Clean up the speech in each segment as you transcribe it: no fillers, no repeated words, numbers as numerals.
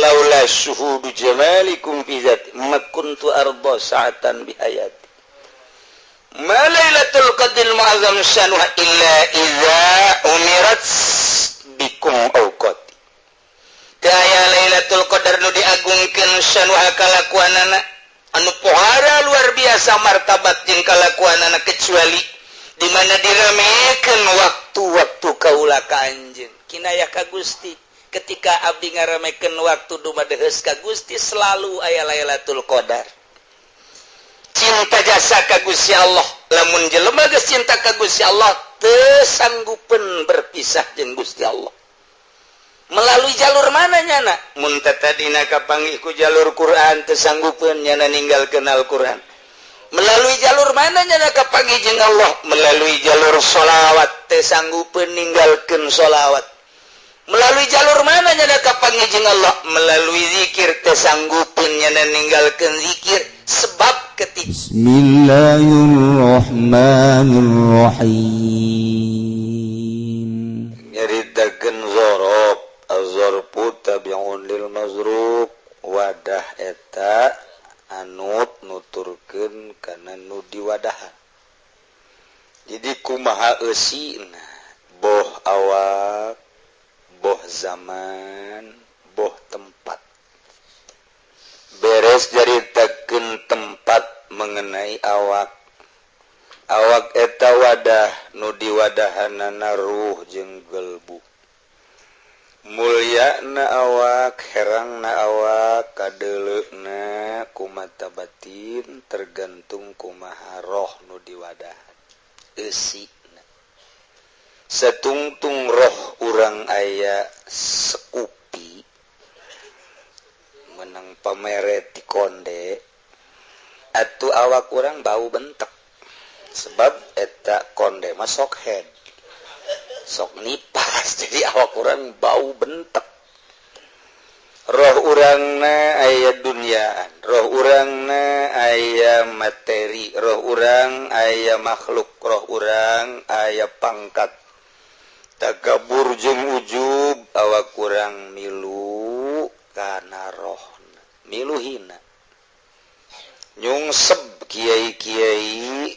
Laula syuhudu jamalikum fi zati ma kuntu arda sa'atan bi hayati. Ma lailatul qadril mu'azzam syanuha illa idza umirat bikum awqati. Teu aya Lailatul Qadar nu diagungkeun syanuha kalakuanana, anu pohara luar biasa martabat jeung kalakuanana, kecuali di mana diramekeun waktu-waktu kaula ka anjeun. Kinayah ka Gusti, ketika abdi ngaramekeun waktu dumadeheus ka Gusti, selalu aya Lailatul Qadar. Cinta jasa ka Gusti Allah. Lamun jelema geus cinta ka Gusti Allah, teu sanggupeun berpisah jeung Gusti Allah. Melalui jalur mana nyana? Mun tadina kapanggih ku jalur Quran, teu sanggupeun nyana ninggalkeun Al-Quran. Melalui jalur mana nyana kapanggih jeung Allah? Melalui jalur sholawat, teu sanggupeun ninggalkeun sholawat. Melalui jalur mana nyana kapanggih jeung Allah? Melalui zikir, teu sanggupeun nyana ninggalkeun zikir. Sebab ketika Bismillahirrahmanirrahim. Nyaritakeun zorof, az-zarfu tabi'un lil mazruf. Wadah eta anut nuturkeun kana nu diwadahan. Jadi kumaha eusina, boh awak, boh zaman, boh tempat. Beres nyaritakeun tempat mengenai awak. Awak eta wadah nu diwadahanana ruh jeung gelbu. Mulia na awak, herang na awak, kadeleuna ku mata batin, tergantung kumaha roh nu diwadahan eusina. Satungtung roh urang aya Scoopy menang pamere ti konde atuh, awak urang bau bentek, sebab eta konde mah sok head, sok nipas, jadi awak urang bau bentek. Roh urangna aya duniaan, roh urangna aya materi, roh urang aya makhluk, roh urang aya pangkat. Takabur jeung ujub awak urang milu kana roh, milu hina, nyungsep. Kiai-kiai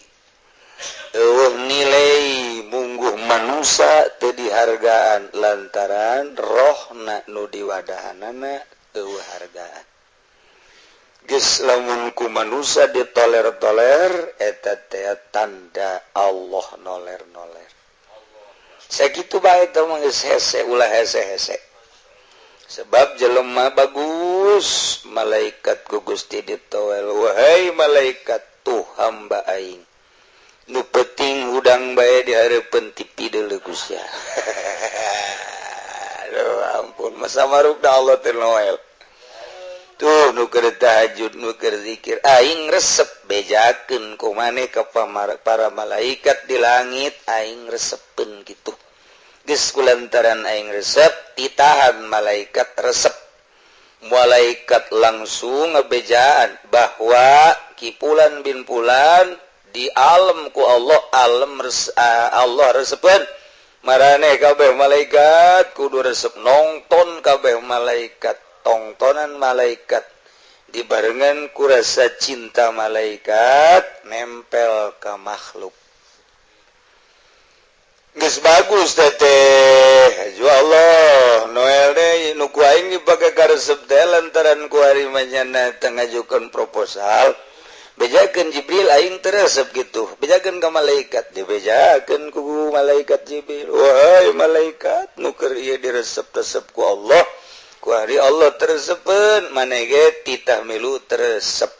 eueuh nilai, mungguh manusia teu dihargaan lantaran rohna nu diwadahanana eueuh hargaan. Geus lamun ku manusia ditoler-toler, eta teh tanda Allah noler-noler. Sakitu bae teh mah, geus hese, ulah hese-hese. Sebab jelema bagus, malaikat ku Gusti ditowel, "Wahai malaikat, tuh hamba aing nu penting hudang bae di hareupeun TV deuleu." Gusti, aduh ampun, masa maruk da Allah teh noel. Tuh nu keur tahajud, nu keur zikir, aing resep. Bejakeun ku maneh ka para malaikat di langit, aing resepeun gitu. Geus kulantaran aing resep, titahan malaikat resep. Malaikat langsung ngebejaan bahwa Kipulan bin Pulan di alam ku Allah, alam res, Allah resepeun marane. Kabeh malaikat kudu resep, nonton kabeh malaikat. Tongtonan malaikat dibarengan ku rasa cinta malaikat nempel ke makhluk. Geus bagus teteh. Ju Allah Noel deh nu ku aing dipake karesep teh lantaran ku ari manyana teh ngajukeun proposal. Bejakeun Jibril, aing teu resep gitu. Bejakeun ka malaikat, dibejakeun ku malaikat Jibril, "Wahai malaikat, nu keur ieu diresep-resep ku Allah, ku ari Allah teresepeun, maneh ge titah milu teresep."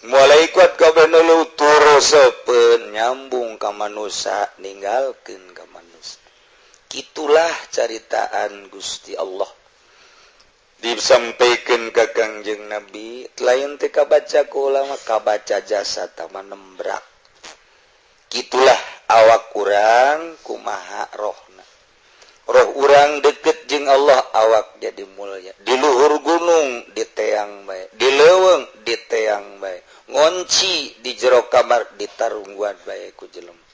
Malaikat kabeh nu resepeun, nyambung ka manusia, ninggalkeun ka manusia. Itulah caritaan Gusti Allah disampaikan ke Kangjeng Nabi. Lain teh kabaca ku ulama, kabaca jasa tama nembrak. Gitulah awak urang kumaha rohna. Roh urang deket jeung Allah, awak jadi mulia. Di luhur gunung diteang bae, di leuweung diteang bae, ngonci di jero kamar ditarungguan bae ku jelema.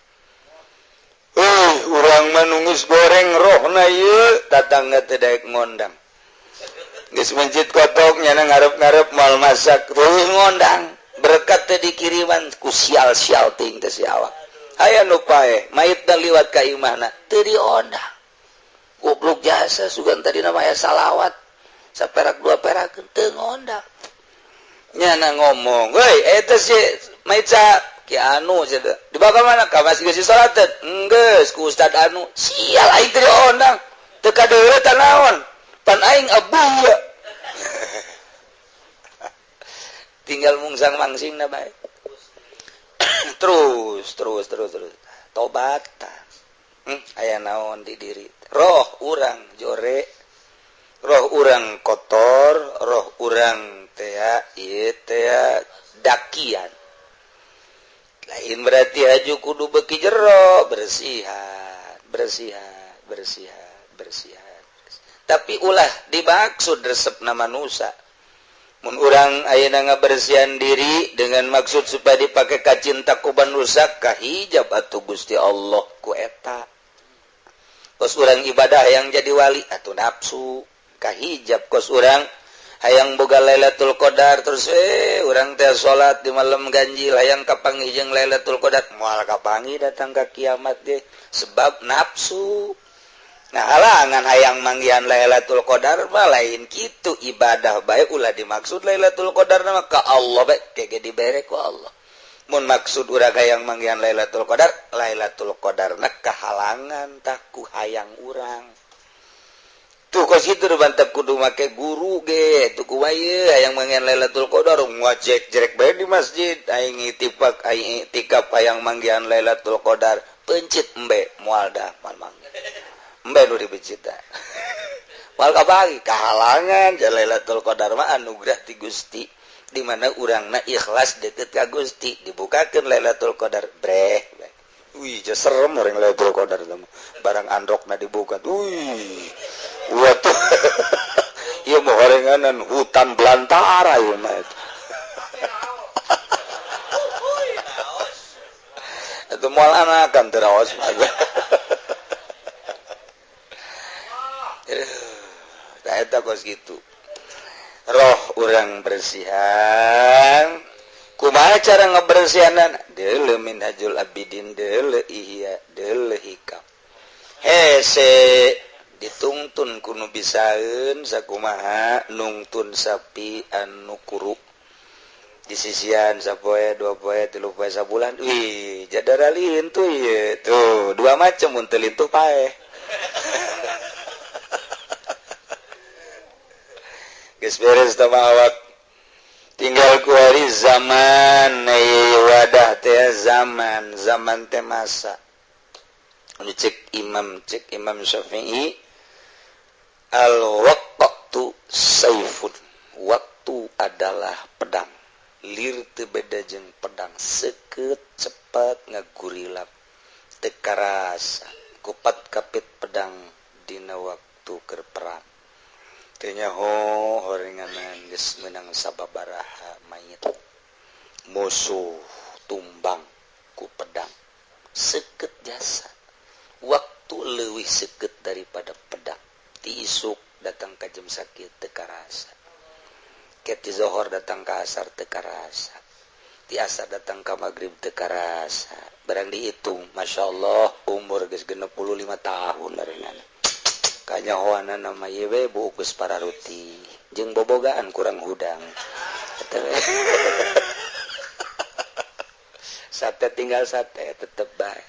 Urang mah nu geus goreng rohna ieu, tatangga teu daek ngondang. Geus mencit kotok nyana ngarep-ngarep moal masak reuh ngondang berkat teh dikiriman ku sial-sial ting teh si awak. Aya nu paeh mayit da liwat ka imahna teu diondang. Goblok jasa sugan tadi nama aya salawat saperak dua perak teu ngondang. Nyana ngomong, "Woi, eta si mayit sa ki anu cenah. Dibawa ka mana? Ka masjid geus salateun." "Enggeus ku ustad anu." Sial aing teu diondang. Teu kadeuleu naon? Pan aing abu. Tinggal mungsang mangsing na bae. Terus terus terus terus. Tobat. Aya naon di diri. Roh urang jore, roh urang kotor, roh urang tea ieu tea dakian. Lain berarti haju kudu beki jero, bersihan, bersihan, bersihan, bersihan. Tapi ulah dimaksud resepna manusia. Mun urang ayeuna ngabersihan diri dengan maksud supaya dipakai ka cinta ku manusia kahijab atuh Gusti Allah ku eta. Kos urang ibadah yang jadi wali atuh nafsu kahijab kos urang hayang boga Lailatul Qadar terus urang teh salat di malam ganjil hayang kapanggih jeung Lailatul Qadar moal kapanggih datang ka kiamat ge sebab nafsu. Nah halangan hayang manggihan Lailatul Qadar mah lain kitu ibadah bae ulah dimaksud Lailatul Qadar mah ka Allah bae kege dibere ku Allah. Mun maksud urang hayang manggihan Lailatul Qadar, Lailatul Qadarna kahalangan tah ku hayang urang. Tuh kos kitu bantap kudu make guru ge tuh kumaha ieu hayang manggihan Lailatul Qadar ngajek jerek bae di masjid aing ittifaq aing itikaf hayang manggihan Lailatul Qadar pencit embe moal dah moal manggih. Embe nu dibecita. Moal kabagi kahalangan Lailatul Qadar mah anugerah ti Gusti di mana urangna ikhlas deket ka Gusti dibukakeun Lailatul Qadar breh. Wih, serem orang Lailatul Qadar barang androkna dibuka. Wih. Waduh. Ieu mah horenganan hutan belantara ieu mah. Itu moal anakan teu raos mah. Nah, eta kos kitu. Roh urang bersihan. Kumaha cara ngebersihanan? Deuleu Minhajul Abidin, deuleu Ihya, deuleu Hikam. Hese ditungtun ku nu bisaeun sakumaha nungtun sapi anu kuru. Di sisian sapoe, dua poe, tilu poe, sabulan. Wih, jadara lintuh ieu. Tuh, dua macam mun teu lintuh paeh. Geus beres tama awak tinggal ku hari zaman wadah teh zaman zaman teh masa cek Imam Syafi'i al waqtu saifun, waktu adalah pedang, lir teu beda jeung pedang, seukeut cepat ngagurilap teu karasa kupat kapit pedang dina waktu keur perang. Teu nyaho horenganan geus meunang sababaraha mayit musuh tumbang ku pedang, seukeut jasa waktu leuwih seukeut daripada pedang. Ti isuk datang ka jam sakieu teu karasa, ke ti zohor datang ka asar teu karasa, ti asar datang ka magrib teu karasa. Barang dihitung masyaallah umur geus 65 tahun barengan. Kanyahoanana mah ieu we buuk geus pararuti jeung bobogaan kurang hudang. Sate tinggal sate tetep bae.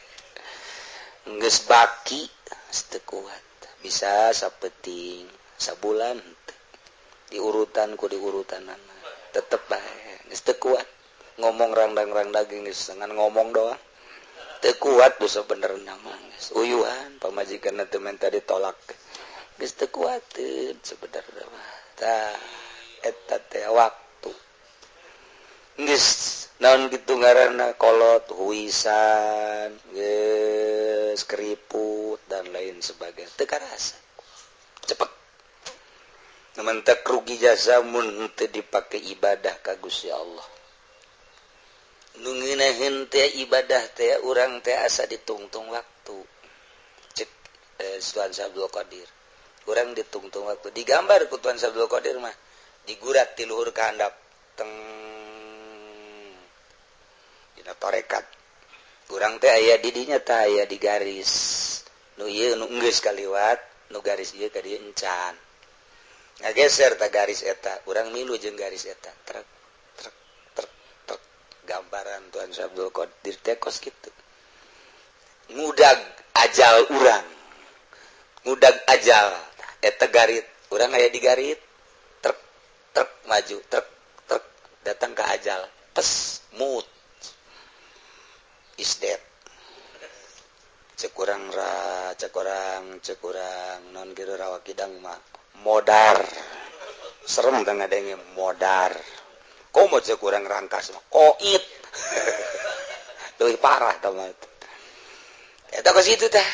Geus baki teu kuat. Bisa sapeting sabulan diurutan ku diurutanana tetep bae geus teu kuat. Ngomong rangdang-rang daging geus ngan ngomong doang. Teu kuat dosa bener mah geus uyuhan pamajikanna teu menta ditolak. Geus teu kuateun sebenarna mah. Tah eta teh waktu. Geus naon kitu ngaranna kolot huisan, geus keriput dan lain sebagainya. Teu karasa. Cepet. Mentek rugi jasa mun teu dipake ibadah ka Gusti Allah. Nu ngeunaheun teh ibadah teh urang teh asa ditungtung waktu. Cek Tuan Abdul Qadir. Urang ditungtung waktu digambar ku Tuan Syekh Abdul Qadir mah digurat ti luhur ka handap teng dina tarekat. Urang teh aya di dinya tah aya di garis nu ieu nu geus kaliwat, nu garis ieu ka dieu encan. Ngageser ta garis eta, urang milu jeung garis eta. Trek trek trek trek. Gambaran Tuan Syekh Abdul Qadir teh kos kitu. Ngudag ajal urang. Ngudag ajal eta garit, urang aya di garit. Trek trek maju, trek trek datang ke ajal. Pes mut. Is dead. Cekurang ra, cekurang, cekurang non kieu rawa kidang mah modar. Serem teh ngadenge modar. Komo cekurang rangkas mah koit. Leuwih parah tah mah. Eta kos kitu tah.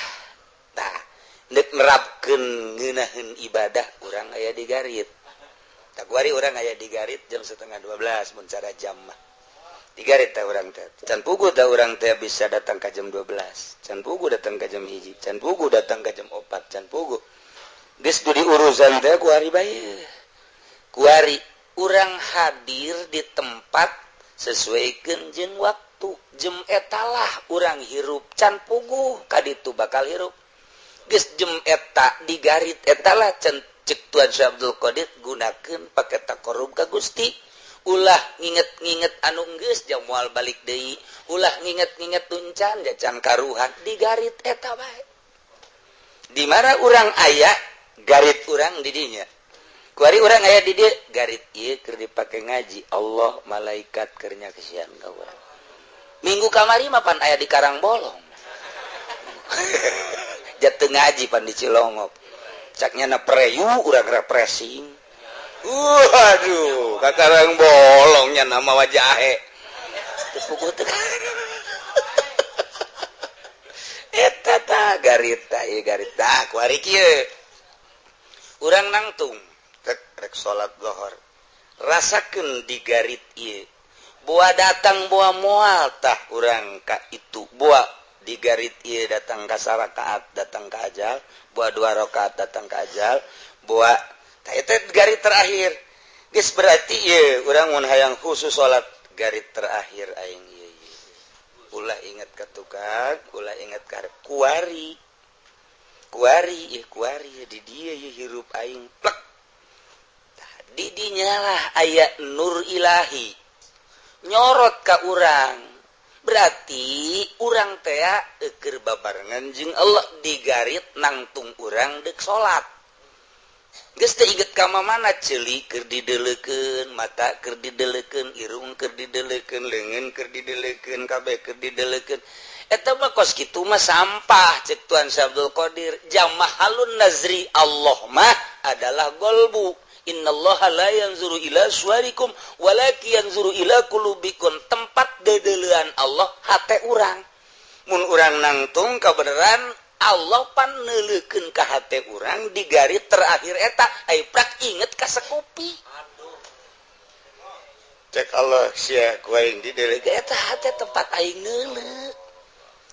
Tah, deuk nerapkeun ngeunaheun ibadah urang aya di garit. Tah kuari urang aya di garit jam 11:30 mun cara jam mah. Di garit tah urang teh. Can puguh tah urang teh bisa datang ka jam 12. Can puguh datang ka jam 1, can puguh datang ka jam 4, can puguh. Geus di urusan teh kuari bae. Kuari urang hadir di tempat sesuaikeun jeung waktu. Jem etalah urang hirup can puguh ka ditu bakal hirup. Geus jem eta di garit etalah can cek Tuan Syekh Abdul Qadir gunakeun pake taqarrub ka Gusti. Ulah nginget-nginget anu geus jang moal balik deui, ulah nginget-nginget tuncan jacan karuhan di garit eta bae. Di mana urang aya garit urang di dinya. Kuari urang aya di dieu garit ieu keur dipake ngaji Allah malaikat keur nyaksian ka urang. Minggu kamari mah pan aya di Karangbolong. Jatuh ngaji pan di Cilongok. Caknya na preyu urang refreshing. Waduh, ka Karangbolongnya nama wajahe. Teu puguh teu. Eta tah garit tah ieu garit tah kuari kieu. Urang nangtung rek rek salat zuhur. Rasakeun di garit ieu. Boa datang boa moal tah urang ka itu. Boa di garit ieu datang ka sarakaat datang ka ajal, boa 2 rakaat datang ka ajal, boa tah eta garit terakhir. Geus berarti ieu urang mun hayang khusus salat garit terakhir aing ieu. Ulah ingat ka tukang, ulah ingat ka kuari. Kuari ieu kuari di dieu ieu hirup aing plek. Tah di dinya lah aya nur ilahi. Nyorot ka urang. Berarti urang teh keur babarengan jeung Allah di garit nangtung urang deuk salat. Geus teu inget ka mamana ceuli keur dideleukeun, mata keur dideleukeun, irung keur dideleukeun, leungeun keur dideleukeun, kabeh keur dideleukeun. Eta mah kos kitu mah sampah cek Tuan Syekh Abdul Qadir. Jamahalun nazri Allah mah adalah golbu. Innallaha la yanzuru ila suwarikum walakin yanzuru ila qulubikum. Tempat dedeleuan Allah hate urang. Mun urang nangtung kabeneran Allah pan neuleukeun ka hate urang di garit terakhir eta ai prak inget ka sekupi. Cek Allah sia ku aing dideleukeun eta hate tempat aing neuleuh.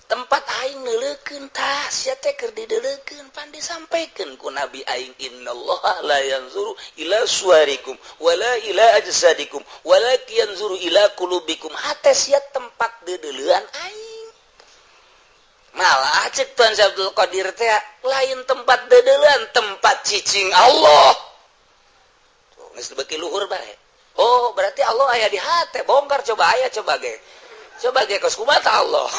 Tempat aing neuleukeun tah sia teh keur dideleukeun pan disampaikeun ku Nabi aing innallaha la yanzuru ila suwarikum wala ila ajsadikum walakin yanzuru ila qulubikum. Hate sia tempat dedeleuan aing. Malah cek Tuan Syekh Abdul Qadir teh lain tempat dedeuleun, tempat cicing Allah. Tuh geus beuki luhur bae. Oh, berarti Allah aya di hate. Bongkar coba aya coba ge. Coba ge kos kumaha Allah.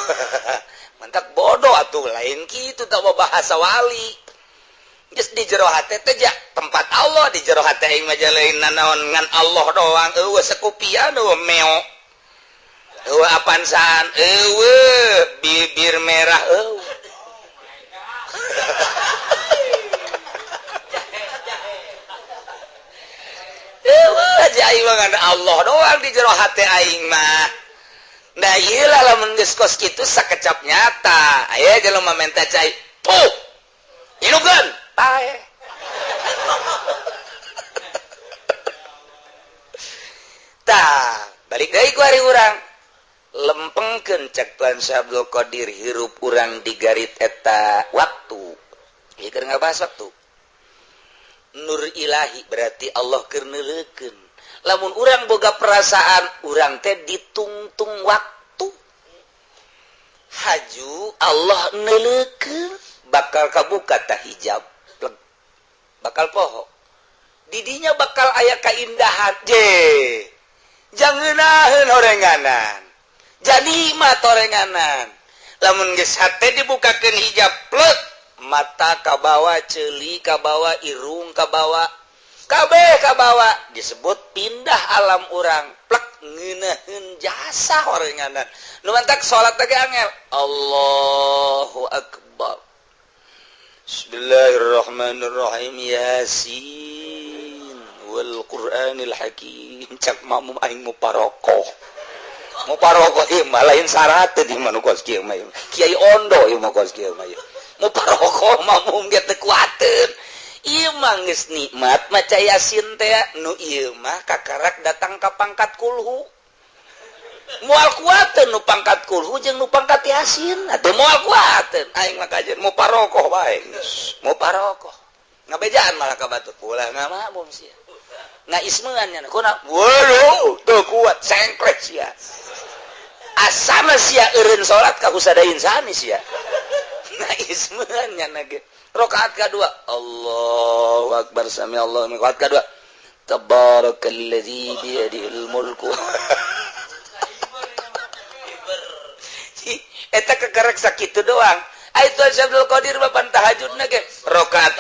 Mantap bodoh atuh lain kitu tah bahasa wali. Geus di jero hate teh ja tempat Allah di jero hate aing mah lain nanaon ngan Allah doang eueuh sekupian eueuh meo. Eueuh apansaan eueuh bibir merah eueuh. Eueuh aja aing mah ngan Allah doang di jero hate aing mah. Nah ieu lah lamun geus kos kitu sakecap nyata. Aya jelema menta cai. Puh. Inukeun. Pae. Tah, balik deui ku ari urang. Lempengkeun cek Tuan Syekh Abdul Qadir hirup urang di garit eta waktu. Ieu keur ngabahas waktu. Nur ilahi berarti Allah keur neuleukeun. Lamun urang boga perasaan urang teh ditungtung waktu. Haju Allah neuleukeun bakal kabuka tah hijab. Pleg. Bakal poho. Didinya bakal aya kaindahan. Je. Jangenaheun horenganan. Jadi mah torenganan. Lamun geus hate dibukakeun hijab plek, mata kabawa, ceuli kabawa, irung kabawa, kabeh kabawa, disebut pindah alam urang plek ngeunaheun jasa horenganan. Nu mantak salat teh angel. Allahu akbar. Bismillahirrahmanirrahim. Yasin wal Qur'anil Hakim. Cak makmum aing muparokoh. Muparokoh ieu mah lain syarat teh di mah nu kos kieu mah. Kiai Ondo ieu mah kos kieu mah. Muparokoh makmum ge teu kuateun. Ieu mah geus nikmat maca Yasin teh nu ieu mah kakarak datang ka pangkat kulhu. Moal kuateun nu pangkat kulhu jeung nu pangkat Yasin. Atuh moal kuateun aing mah kajeun muparokoh bae. Muparokoh. Ngabejaan malah ka batur. Ulah ngamakmum sia. Ngaismean nya kuna. Waduh, teu kuat sengklek sia. Asana sia eureun salat ka husadain sani sia. Ngaismean nya ge. Rakaat kadua Allahu akbar sami Allah. Rakaat kadua tabarakalladzi biyadihil mulku. Eta kekerek sakitu doang. Ai Tuan Syekh Abdul Qadir mah pan tahajudna ge rakaat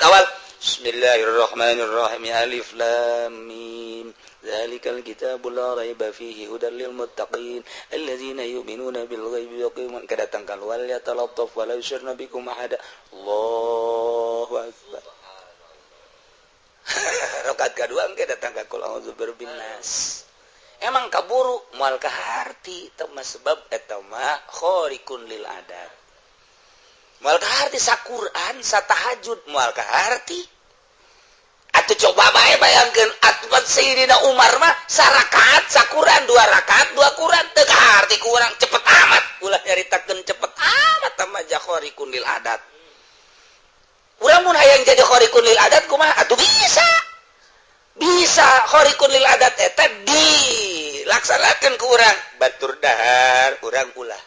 awal Bismillahirrahmanirrahim. Alif lam mim. Dzalikal kitabul la raiba fihi hudan lil muttaqin alladzina yu'minuna bil ghaibi wa yuqimuna kadatangkan wal yatalattaf wa la yusyrna bikum ahada. Allahu akbar. Rakaat kadua engke datang ka qul a'udzu birabbin nas. Emang kaburu moal kaharti teu mah sebab eta mah khariqun lil adat. Moal kaharti saquran satahajud moal kaharti. Atuh coba bae bayangkeun atuh Sayyidina Umar mah sarakaat saquran dua rakaat dua Quran teu kaharti kurang cepet amat ulah nyaritakeun cepet amat mah khariqun lil adat. Urang mun hayang jadi khariqun lil adat kumaha atuh bisa. Bisa khariqun lil adat eta dilaksanakeun ku urang. Batur dahar urang ulah.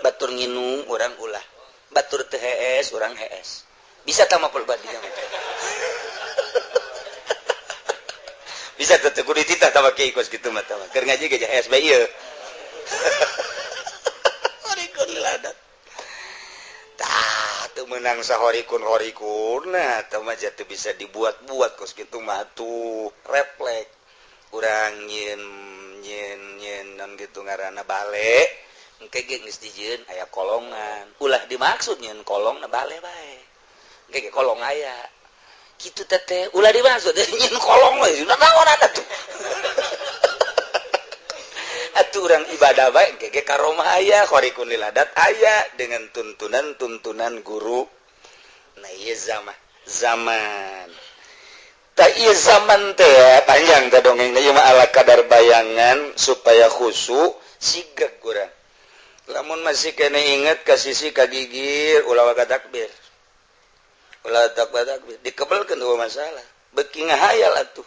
Batur nginum urang ulah. Batur teu hees urang hees. Bisa tah mah pulbadi. Bisa teh kudu dititah tah make kos kitu mah tah. Keur ngaji ge hees bae ieu. Khariqun lil adat. Tah teu meunang sahorikun horikun nah tah mah teu bisa dibuat-buat kos kitu mah tuh refleks. Urang nyeun nyeun nyeun non kitu ngaranna bale. Engke ge geus dijieun aya kolongan. Ulah dimaksud nyeun kolong na bale bae. Engke ge kolong aya. Kitu teh ulah dimaksud nyeun kolong we. Naon atuh. Atuh urang ibadah bae engke ge karomah aya, khariqun lil adat aya dengan tuntunan-tuntunan guru. Nah ieu zaman. Tah ieu zaman teh panjang teh dongeng ieu mah ala kadar bayangan supaya khusyuk sigeg urang. Lamun masih kena inget ka sisi ka gigir ulah waka takbir. Ulah takbir takbir dikebelkeun eueuh masalah. Beuki ngahayal atuh.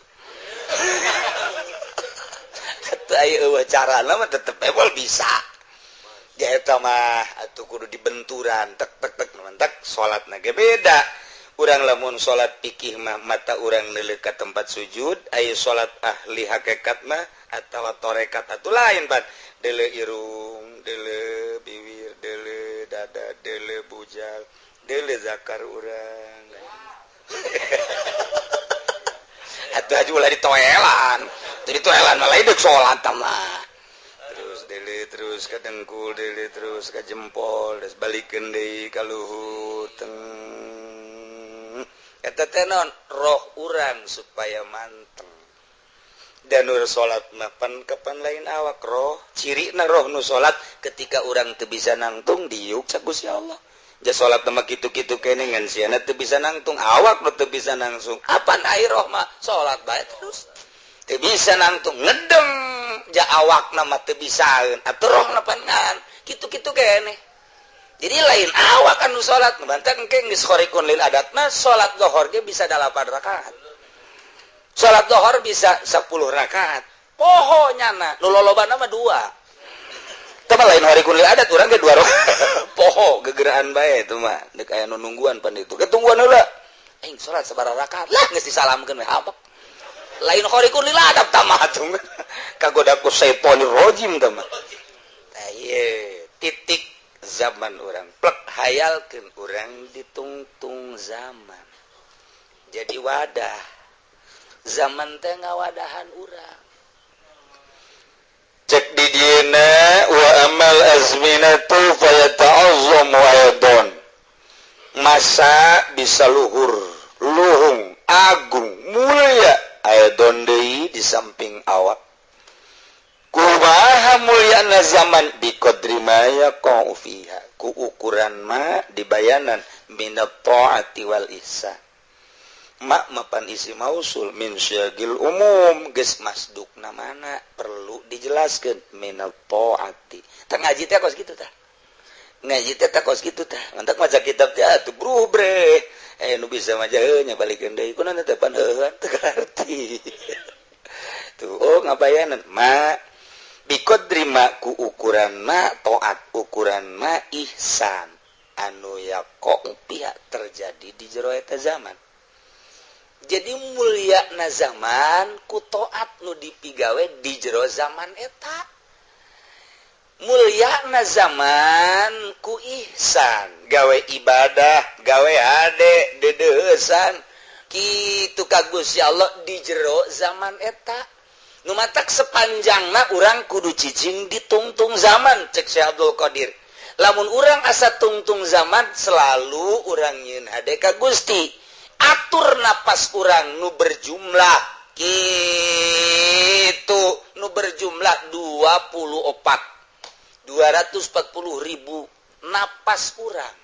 Atuh aya eueuh carana mah tetep ebol bisa. Ja eta mah atuh kudu dibenturan tek tek tek mantak salatna ge beda. Urang lamun salat fikih mah mata urang neuleuh ka tempat sujud, aya salat ahli hakikat mah atawa tarekat atuh lain pan. Deuleu irung, deuleu bibir, deuleu dada, deuleu bujal, deuleu zakar urang. Atuh aja ulah ditoelan. Teu ditoelan malah hidup salat mah. Terus deuleu terus ka dengkul, deuleu terus ka jempol, terus balikeun deui ka luhur teng. Eta teh naon roh urang supaya manteng. Dan nur salat mah pan kapan lain awak roh, cirina roh nu salat ketika urang teu bisa nangtung diuk cak Gusti Allah. Ja salat mah kitu-kitu kene ngan siana teu bisa nangtung, awak nu teu bisa langsung. Apan ai roh mah salat bae terus. Teu bisa nangtung ngedeng ja awakna mah teu bisaeun, atuh rohna pan ngan kitu-kitu kene. Jadi lain awak anu salat bantah engke geus khariqun lil adat mah salat zuhur ge bisa 8 rakaat. Salat zuhur bisa 10 rakaat. Poho nyana nu lolobana mah 2. Tah lain khariqun lil adat urang ge 2 rakaat. Poho gegeraan bae itu mah deuk aya nu nungguan pan itu. Ketungguan heula. Aing salat sabaraha rakaat lah geus disalamkeun we habek. Lain khariqun lil adat tah mah atuh. Kagoda ku syaithanir rajim tah mah. Tah ieu titik zaman orang plek hayalkeun urang ditungtung zaman. Jadi wadah zaman teh ngawadahan urang. Cek di dieuna wa amal azminatu fayata'azzamu aidon. Masa bisa luhur, luhung, agung, mulia aidon deui di samping awak. Kumaha mulyana zaman biqadri ma yaqa'u fiha, ku ukuran ma dibayanan minat ta'ati wal ihsan. Ma mapan isi mausul min syagil umum geus masdukna mana perlu dijelaskeun minat ta'ati. Tah ngaji teh kos kitu tah. Ngaji teh tah kos kitu tah. Mantak maca kitab teh atuh bruh bre. Nu bisa maca heuh nya balikeun deui kunaon teh pan heueuhan teu ngarti. Tuh oh ngabayanan ma biqadri ma ku ukuran ma taat ukuran ma ihsan anu yaqo pihak terjadi di jero eta zaman. Jadi mulia na zaman ku taat nu dipigawe di jero zaman eta. Mulia na zaman ku ihsan gawe ibadah gawe hade dedeusan kitu ka Gusti Allah di jero zaman eta. Nu matak sepanjangna urang kudu cicing ditungtung zaman cek Syekh Abdul Qadir. Lamun urang asa tungtung zaman selalu urang nyieun hade ka Gusti. Atur napas urang nu berjumlah kitu nu berjumlah 24 240.000 napas urang.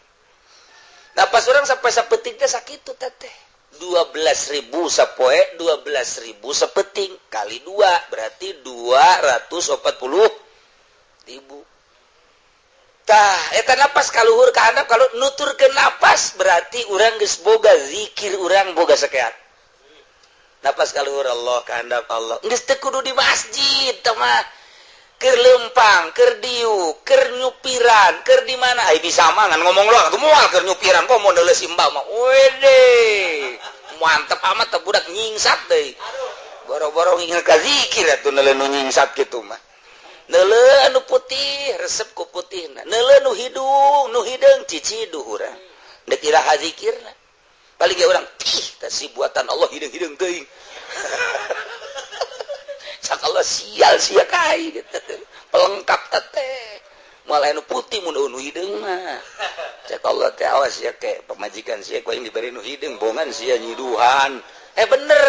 Napas urang sampai sapeting teh sakitu teteh. 12.000 sapoe, 12.000 sepeting kali 2 berarti 240.000. Tah eta napas kaluhur ka handap kalau nuturkeun napas berarti urang geus boga zikir urang boga sakeat. Napas kaluhur Allah ka handap Allah. Geus teu kudu di masjid tah mah. Keur leumpang, keur diuk, keur nyupiran, keur di mana? Ai bisa mah ngan ngomong lo, moal keur nyupiran kok mau neuleus imbal mah. Wede. Mantep amat teh budak nyingsat deui. Boro-boro nginget ka zikir atuh neuleuh nu nyingsat kitu mah. Neuleuh anu putih, resep ku putihna. Neuleuh nu hidung, nu hideung ciciduh urang. Deuk iraha zikirna. Paling ge urang ih teh si buatan Allah hideung-hideung teuing. Cak Allah sial sia kai gitu. Pelengkap teh. Moal anu putih mun nu hideung mah. Cak Allah teh awas sia ke pamajikan sia ku aing diberi nu hideung bongan sia nyiduhan. Bener.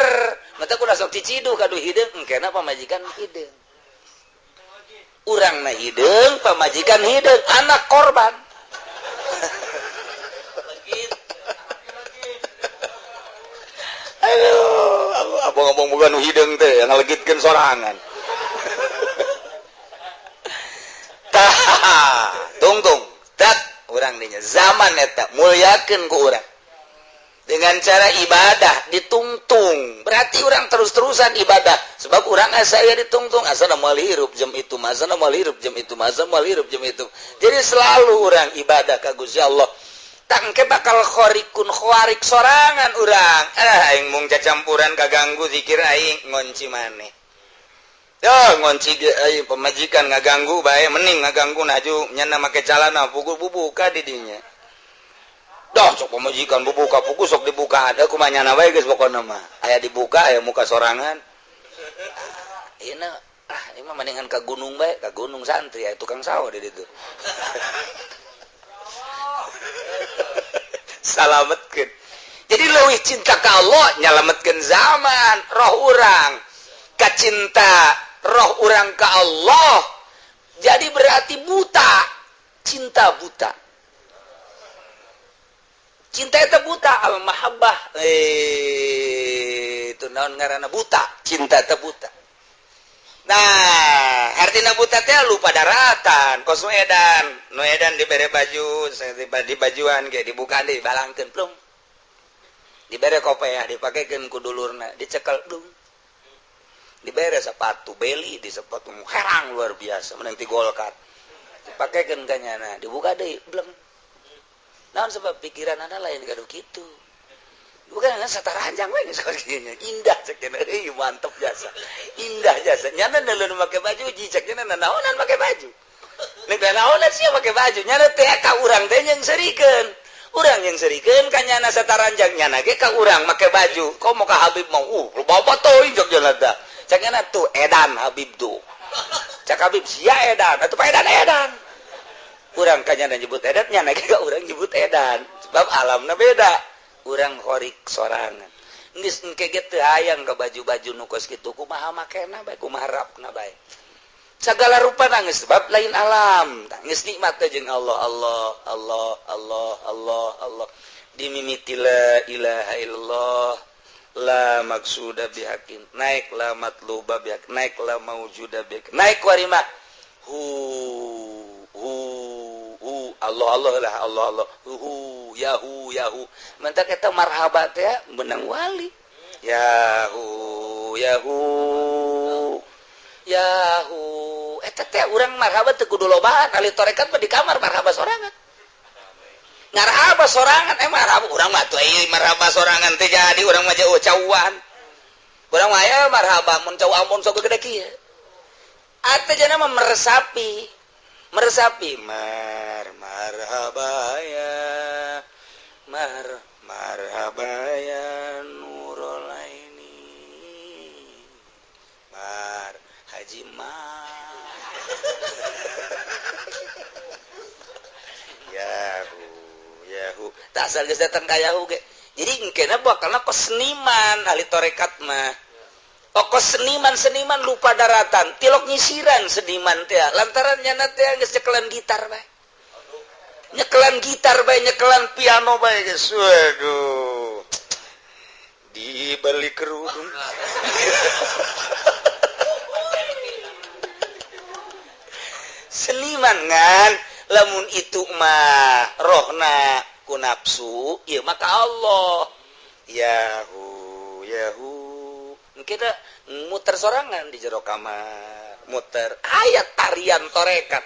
Mata ku sok ciciduh ka nu hideung engkena pamajikan hideung. Urang na hideung, pamajikan hideung, anak korban. Aduh, abang-abang bukan nu hideung teh ngalegitkeun sorangan. Tah, tungtung, tat urang dinya zaman eta mulyakeun ku urang. Dengan cara ibadah ditungtung, berarti urang terus-terusan ibadah. Sebab urang asa aya ditungtung, asana moal hirup jam itu, asana moal hirup jam itu, asana moal hirup jam itu. Jadi selalu urang ibadah ka Gusti Allah. Tangke bakal khorikun khawarik sorangan urang. Aing mung cacampuran kaganggu zikir aing ngonci maneh. Yo ngonci aing pemajikan ngaganggu bae mending ngaganggu naju nyana make calana pukul bubuka di dinya. Dah sok pemajikan bubuka puku sok dibuka ada kumaha nyana wae geus pokona mah. Aya dibuka aya muka sorangan. Ieu ah ieu mah mendingan ka gunung bae, ka gunung santri aya tukang sawah di ditu. Salametkeun. Jadi leuwih cinta ka Allah nyalametkeun zaman roh urang. Kacinta roh urang ka Allah. Jadi berarti buta, cinta buta. Cinta itu buta, al-mahabbah itu naon ngaranna buta, cinta itu buta. Nah, artina buta teh lupa daratan, kos nu edan, nu edan dibere baju, di bajuan ge dibuka deui balangkeun plung. Dibere kopeah dipakekeun ku dulurna, dicekel plung. Dibere sepatu beli di sepatu herang luar biasa menang ti Golkar. Dipakekeun ka nyana, dibuka deui bleng. Naon sebab pikiranana lain gaduh kitu. Bukan sataranjang we geus indah cek cenah euy mantep jasa. Indah jasa. Nyana neuleuh make baju ji cek cenah naonan make baju. Nek naonan sia make baju nyana teh ka urang teh jeung serikeun. Urang yang serikeun ka nyana sataranjang nyana ge ka urang make baju. Komo ka Habib mau loba teuing cek cenah tah. Cek cenah tuh edan Habib tuh. Cek Habib sia edan atuh edan edan. Urang ka nyana nyebut edan nyana ge ka urang nyebut edan. Sebab alamna beda. Urang horik sorangan geus engke ge teu hayang ka baju-baju nu kos kitu kumaha makena bae kumaha rapna bae sagala rupa geus sebab lain alam geus nikmat teh jeung Allah Allah Allah Allah Allah Allah dimimiti la ilaha illallah la maksuda bihakin naik la matluba bihak naik la maujuda bihak naik warima hu hu hu Allah Allah lah Allah Allah hu yahu yahu mentak eta marhaba teh menang wali yahu yahu yahu eta teh urang marhaba teu kudu lobaan ahli tarekat mah di kamar marhaba sorangan ngarhaba sorangan marhaba urang mah tuh euy marhaba sorangan teh jadi urang mah jauh cauan urang mah aya marhaba mun cau ampun sok gede kieu atuh jana mah meresapi meresapi mar marhaba ya mar marhaba ya nurul aini mar haji mar yahu yahu tak asal geus datang ka yahu ge jadi engkena bakalna keseniman ahli tarekat mah pokok seniman-seniman lupa daratan tilok nyisiran seniman teh lantaran nyana teh geus nyekelan gitar bae nyekelan gitar bae nyekelan piano bae geus waduh dibeli kerudung seniman ngan lamun itu mah rohna ku nafsu ieu mah ka Allah yahu yahu kita muter sorangan di jero kamar muter ayat tarian torekat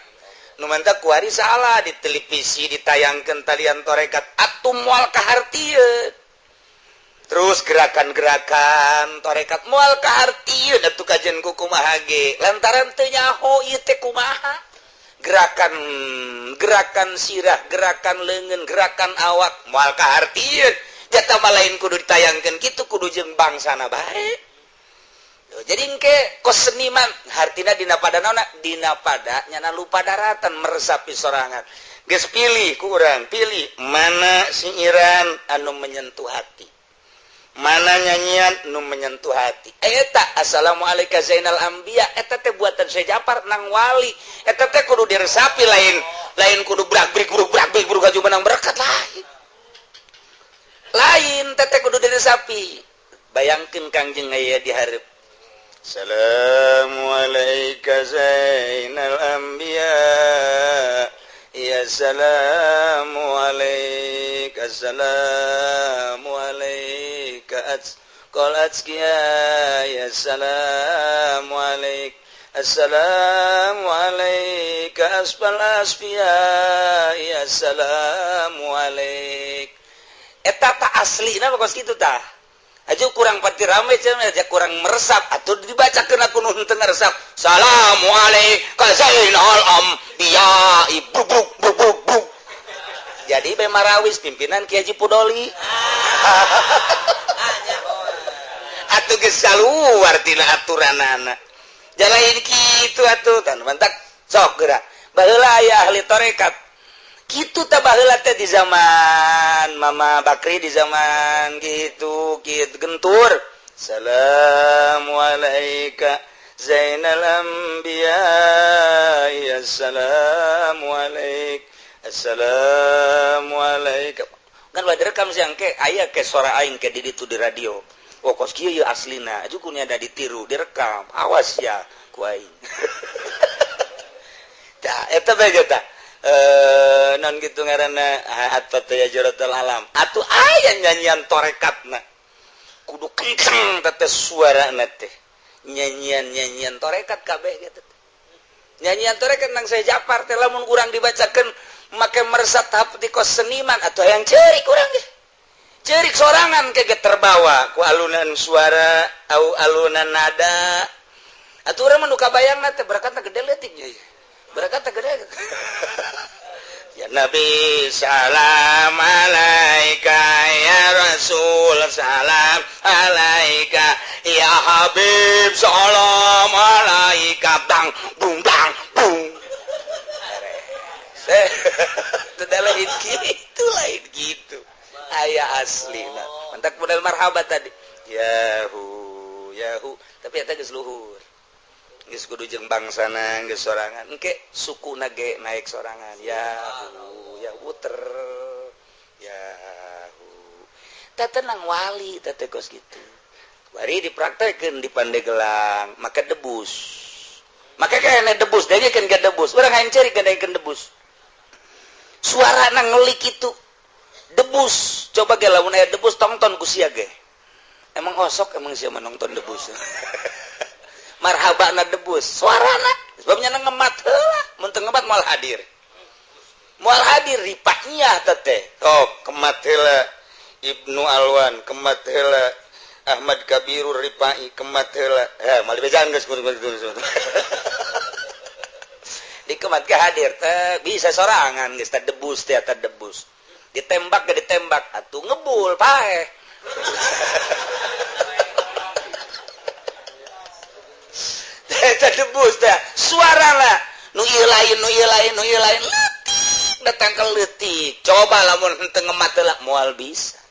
nu mantap kuari salah di televisi ditayangkeun tarian torekat atuh moal kahartieun terus gerakan-gerakan torekat moal kahartieun atuh kajian ku kumaha ge lantaran teu nyaho ieu teh kumaha gerakan gerakan sirah gerakan leungeun gerakan awak moal kahartieun jatah mah lain kudu ditayangkeun kitu kudu jeung bangsana bae. Jadi engke kos seniman hartina dina pada naona dina pada nyana lupa daratan meresapi sorangan geus pilih ku urang pilih mana sinyiran anu menyentuh hati mana nyanyian anu menyentuh hati eta assalamualaikum zainal anbiya eta teh buatan Syekh Japar nang wali eta teh kudu diresapi lain lain kudu brak brik bruk brak brik bruk aju menang berkat lain lain teh kudu diresapi bayangkeun Kangjeng aya di hareup Assalamualaikum zainal anbiya ya assalamualaikum assalamualaikum qul atskiya ya assalamualaikum assalamualaikum asfal asfiya ya assalamualaikum eta ta aslina kos kitu tah aja kurang pati rame cenah aja kurang meresap atuh dibacakeun aku nu teu ngaresap assalamualaikum zainal anbiya bruk bruk bruk bruk jadi be marawis pimpinan Ki Haji Pudoli atuh geus kaluar tina aturanana jalain kitu atuh tan mantak sok geura baheula aya ahli tarekat kitu tah baheula teh di zaman Mama Bakri di zaman gitu kitu gentur assalamualaikum zainal anbiya ya assalamualaikum assalamualaikum kan bae direkam siang ke aya ke suara aing ke di ditu di radio oh kos kieu ieu aslina aju kunya ada ditiru direkam awas ya ku aing. Tah eta bae tah. Non gitu ngaranna atau ya jaratul alam. Atuh aya nyanyian torekatna. Kudu kenceng teh suarana teh. Nyanyian-nyanyian torekat kabeh gitu. Nyanyian torekat nang saya Japar teh lamun urang dibacakeun make meresap tahap di kos seniman atau yang cerik urang ge. Cerik sorangan ke terbawa ku alunan suara au alunan nada. Atuh urang mah nu kabayangna teh berakatna gede leutik nya. Berakatna gede. Ya Nabi salam alaika, ya Rasul salam alaika, ya Habib salam alaika, bang bung bang bung. Tidak lain gitu, lain gitu. Aya asli nah. Mantak model marhaba tadi. Yahu yahu, tapi eta geus luhur. Geus kudu jeung bangsana geus sorangan. Engke sukuna ge naik sorangan. Yahu yahu ter yahu. Teh tenang wali teh teh kos kitu. Bari dipraktekeun di Pandeglang, maka debus. Maka kayaknya debus, dengekeun ge debus. Urang hayang ceurik dengekeun debus. Suarana ngelik itu debus. Coba ge lamun aya debus tongton ku sia ge. Emang osok emang sia menonton debus. Marhaba na debus suarana sebabnya na ngemat heula, mun teu ngemat moal hadir. Moal hadir ripaknya teh. Oh, kemat heula Ibnu Alwan, kemat heula Ahmad Kabirur Ripai, kemat heula. Eh, moal dibejaan geus kudu. Dikemat ke hadir teh bisa sorangan geus teh debus teh eta debus. Ditembak ge ditembak atuh ngebul paeh. Eta debus teh suarana nu ieu lain nu ieu lain nu ieu lain leutik datang ke leutik. Coba lamun henteu ngemat heula moal bisa.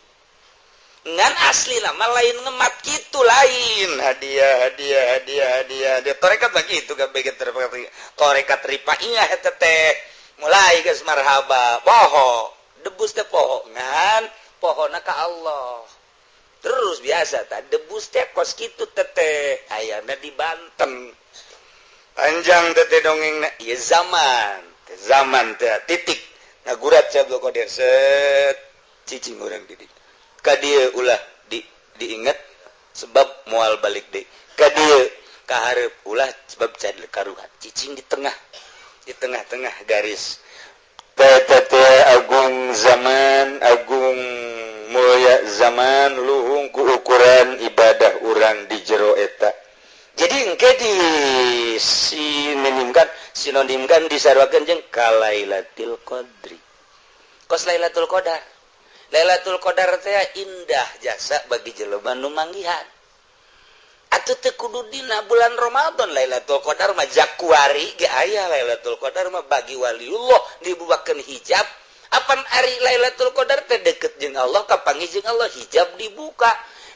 Ngan asli lah mah lain ngemat kitu lain hadiah hadiah hadiah hadiah hadiah torekat lagi itu kabeh ge torekat ripaiyah eta teh mulai geus marhaba poho debus teh poho ngan pohona ka Allah terus biasa tah debus teh kos kitu teteh ayana di Banten panjang teteh dongengna ieu zaman teh zaman teh titik ngagurat Syekh Abdul Qadir set cicing urang di dieu ka dieu ulah diinget sebab moal balik deui ka dieu ka hareup ulah sebab cadel karuhan cicing di tengah di tengah-tengah garis teh agung zaman agung mulia zaman luhung ku ukuran ibadah urang di jero eta. Jadi engke di sinonimkan sinonimkan disaruakeun jeung kalailatil qadri. Kos Lailatul Qadar. Lailatul Qadar teh indah jasa bagi jelema nu manggihan. Atuh teu kudu dina bulan Ramadan Lailatul Qadar mah jakuari ge aya Lailatul Qadar mah bagi waliullah dibukakeun hijab. Apan ari Lailatul Qadar teh deket jeung Allah kapanggih jeung Allah hijab dibuka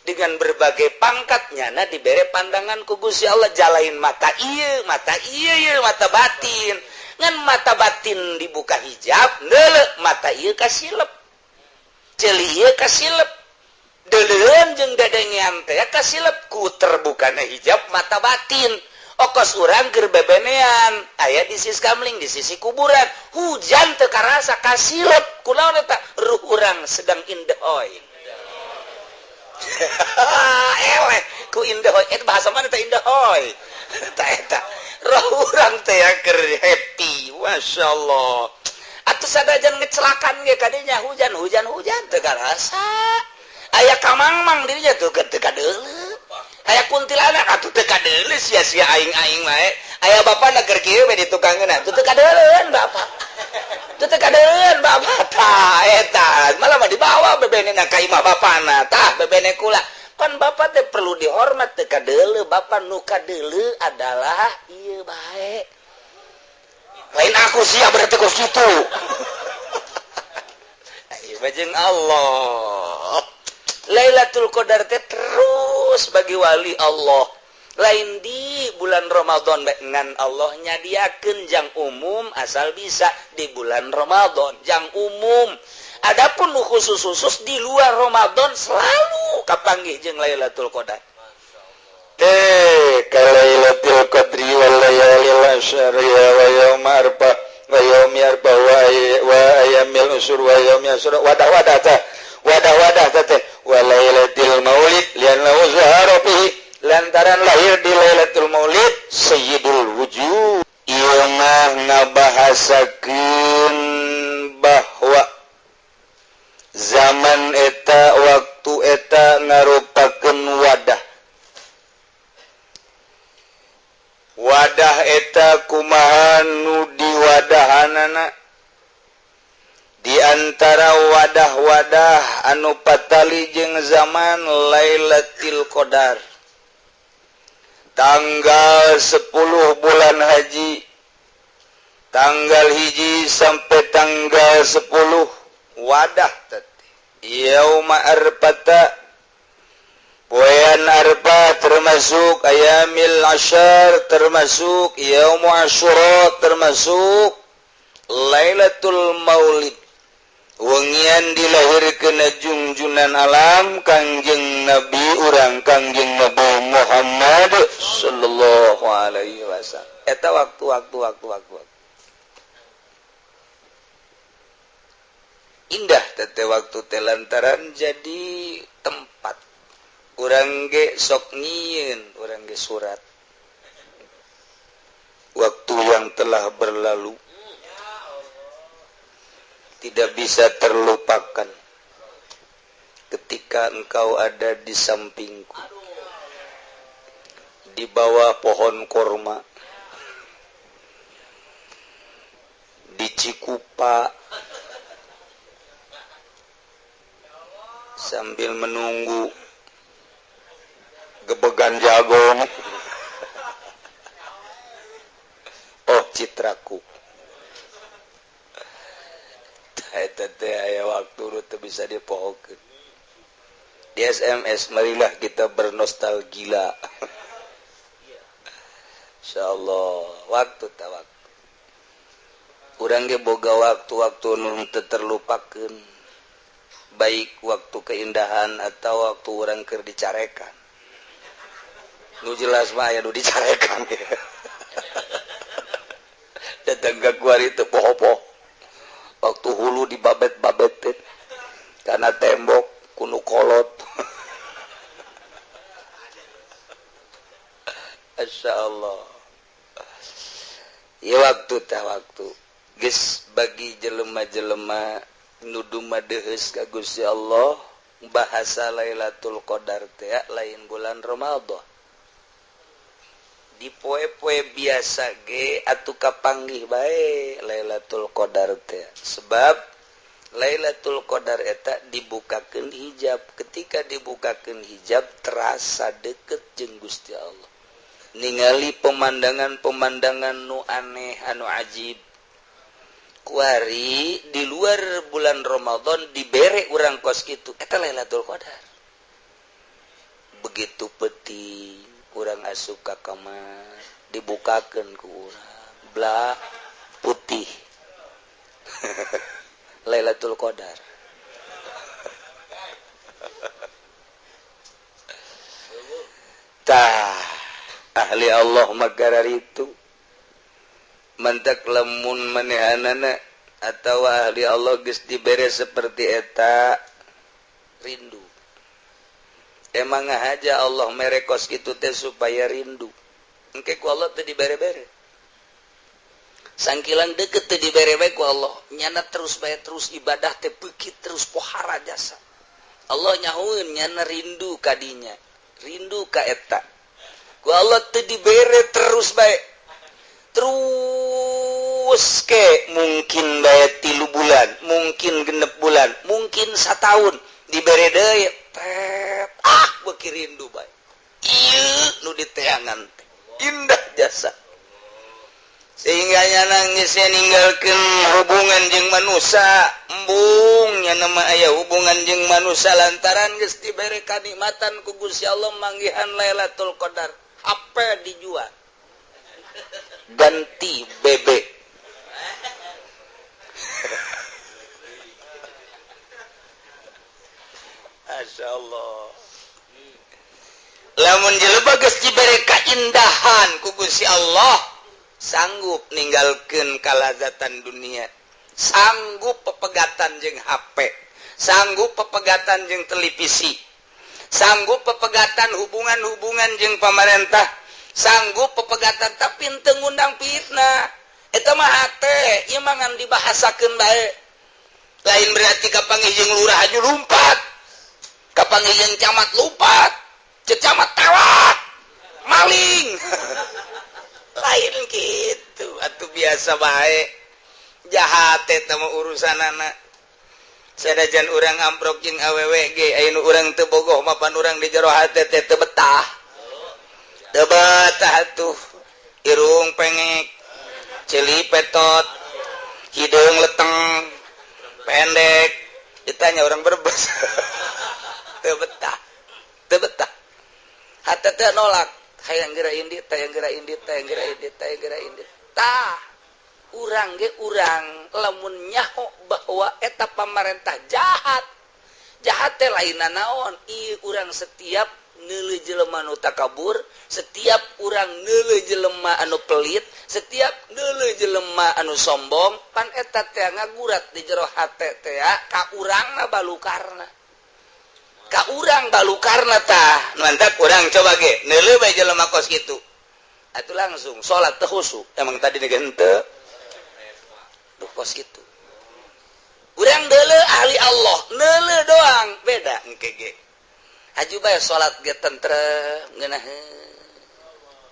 dengan berbagai pangkat nyana dibere pandangan ku Gusti Allah jalain mata ieu mata ieu ieu mata batin ngan mata batin dibuka hijab neuleuh mata ieu kasilep ceuli ieu kasilep deuleuan jeung dadengean teh kasilep ku terbukana hijab mata batin. Okos urang keur bebenean aya di sisi kamling di sisi kuburan hujan teu karasa kasilep kunaon eta ruh urang sedang indehoy. Eleh ku indehoy eta bahasa mana teh indehoy ta eta roh urang teh keur happy masyaallah atuh sadajan ngecelakan ge kadinya hujan hujan hujan teu karasa aya kamangmang dirinya tuh teu kadeuleu aya kuntilanak atuh teu kadeuleu sia-sia aing-aing wae aya bapana keur kieu we ditukangeun atuh teu kadeuleun bapak teu teu kadeuleun bapak tah eta malah mah dibawa bebenena ka imah bapana tah bebene kula pan bapak teh perlu dihormat teu kadeuleu bapak nu kadeuleu adalah ieu bae lain aku sia berarti kos kitu ieu mah jeung Allah. Lailatul Qadar teh terus bagi wali Allah lain di bulan Ramadan ngan Allah nyadiakeun jang umum asal bisa di bulan Ramadan jang umum. Adapun nu khusus-khusus di luar Ramadan selalu kapanggih jeung Lailatul Qadar. Teh ka Lailatul Qadri wa syahriha wa yauma arfa wa yaumi arfa wa ayyamil usur wa yaumi asyura wadah-wadah teh wadah-wadah teh wa lailatul maulid li'annahu zahara fihi lantaran lahir di Lailatul Maulid Sayyidul Wujud. Ieu mah ngabahasakeun bahwa zaman eta waktu eta ngarupakeun wadah. Wadah eta kumaha nu diwadahanana di antara wadah-wadah anu patali jeung zaman Lailatul Qadar tanggal 10 bulan haji tanggal 1 sampai tanggal 10 wadah teh yauma arfata poean arfah termasuk ayamil asyar termasuk yaumu asyura termasuk Lailatul Maulid wengian dilahirkeun junjunan alam Kangjeng Nabi urang Kangjeng Nabi Muhammad sallallahu alaihi wasallam. Eta waktu waktu waktu waktu indah tete waktu teh lantaran jadi tempat urang ge sok nyieun urang ge surat waktu yang telah berlalu tidak bisa terlupakan ketika engkau ada di sampingku di bawah pohon korma di Cikupa sambil menunggu gebegan jagung. Oh citraku eta teh aya waktu teu bisa dipohokeun. Di SMS marilah kita bernostalgia. Insyaallah waktu ta waktu. Urang ge boga waktu-waktu nu teu terlupakeun. Baik waktu keindahan atau waktu urang keur dicarekan. Nu jelas mah aya nu dicarekan. Datang ka kuari teu poho-poho. Waktu hulu dibabet-babetin karena tembok kunu kolot. Masya Allah. Ya waktu tah waktu geus bagi jelema-jelema nu dumadeheus ka Gusti Allah bahasa Lailatul Qadar teh lain bulan Ramadan. Di poe-poe biasa ge atuh kapanggih bae Lailatul Qadar teh. Sebab Lailatul Qadar eta dibukakeun hijab. Ketika dibukakeun hijab terasa deket jeung Gusti Allah. Ningali pemandangan-pemandangan nu aneh anu ajib. Kuari di luar bulan Ramadan dibere urang kos kitu eta Lailatul Qadar. Begitu peuting urang asup ka kamar dibukakeun ku urang belah putih. Lailatul Qadar. Tah ahli Allah magarar itu mentak lemun manehanana atau ahli Allah geus dibere seperti eta rindu. Emang aja Allah mere kos kitu teh supaya rindu. Engke ku Allah teh dibere-bere. Sangkilan deket teh dibere bae ku Allah. Nyana terus bae terus ibadah teh beuki terus pohara jasa. Allah nyahueun nyana rindu ka dinya. Rindu ka eta. Ku Allah teh dibere terus bae. Terus ke mungkin bae 3 bulan, mungkin 6 bulan, mungkin 1 tahun dibere deui. Ah beuki rindu bae. Ieu nu diteangan teh indah jasa. Sehingga nya nangis ninggalkeun hubungan jeung manusia, embung nya mah aya hubungan jeung manusia lantaran geus dibere kanikmatan ku Gusti Allah manggihan Lailatul Qadar. HP dijual. Ganti bebek. Masya Allah. Lamun jelema geus dibere kaindahan ku Gusti Allah, Sanggup ninggalkeun kalazatan dunia, sanggup pepegatan jeung HP, sanggup pepegatan jeung televisi, sanggup pepegatan hubungan-hubungan jeung pamarentah, sanggup pepegatan tapi teu ngundang fitnah. Eta mah hate, ieu mah ngan dibahasakeun bae. Lain berarti kapanggih jeung lurah aju lumpat, kapanggih jeung camat lumpat, camat tewak, maling. Lain gitu, atuh biasa bae. Jahat eta mah urusanana. Sanajan urang amprok jeung awewe ge aya nu urang teu bogoh mapan urang di jero hate teh teu betah. Teu betah atuh. Irung pengek, ceuli petot, hideung leteng, pendek. Ditanya orang Brebes. Teu betah. Teu betah. Hate teh nolak. Hayang geura indit, hayang geura indit, hayang geura indit, hayang geura indit. Tah, urang ge urang lamun nyaho bahwa eta pamarentah jahat. Jahat teh lain naon? Ieu urang setiap neuleuh jelema nu takabur, setiap urang neuleuh jelema anu pelit, setiap neuleuh jelema anu sombong, pan eta teh ngagurat di jero hate teh ka urangna balukarna. Ka urang balukarna tah, mantap urang coba ge neuleuh bae jelema kos kitu. Atuh langsung salat teu khusyuk. Emang tadi ge henteu. Duh kos kitu. Urang deuleuh ahli Allah, neuleuh doang beda engke ge. Haju bae salat ge tentrem ngeunaheun.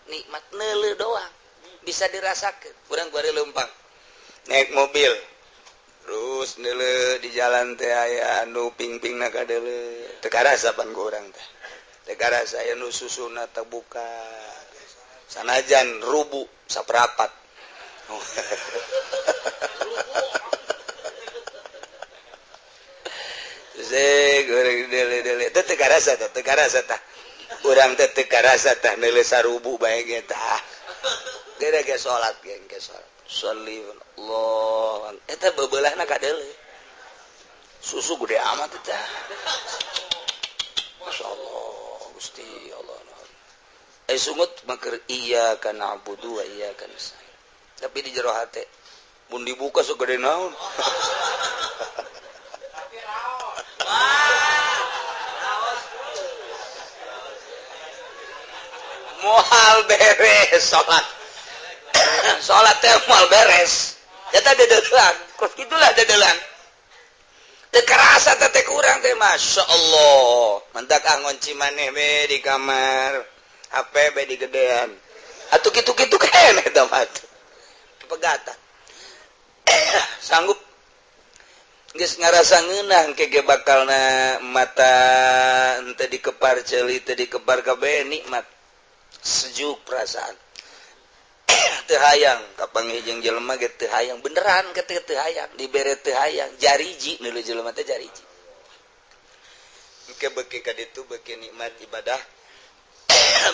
Nikmat neuleuh doang bisa dirasakeun. Urang bari leumpang naik mobil. Terus neuleuh di jalan teh aya anu ping-pingna ka deuleuh. Teu karasa pan ku urang teh. Teu karasa aya nu susuna terbuka. Sanajan rubu saperapat. Ze goreng deuleuh-deuleuh teh teu karasa teh, teu karasa tah. Urang teh teu karasa tah neuleuh sarubu bae ge tah. Geura ge salat ge engke salat. Sholli Allah. Eta bebeulahna ka deuleuh. Susu gede amat eta. Masyaallah, Gusti Allah. Sungut maker iyyaka na'budu wa iyyaka nasta'in. Tapi di jero hate mun dibuka sok gede naon. Tapi raos. Wah, raos. Moal beres salat. Salat teh moal beres. Eta dedelan, kos kitulah dedelan. Teu karasa teh kurang teh masyaallah. Mantak ah ngonci maneh we di kamar. HP be digedean. Atuh kitu-kitu keneh eta mah. Pegatan. Sanggup geus ngarasa ngeunah engke ge bakalna mata henteu dikepar ceuli teu dikepar kabeh nikmat. Sejuk perasaan. Teu hayang kapanggih jeung jelema ge teu hayang beneran ke teu hayang dibere teu hayang jariji neuleuh jelema teh jariji. Engke beuki ka ditu beuki nikmat ibadah.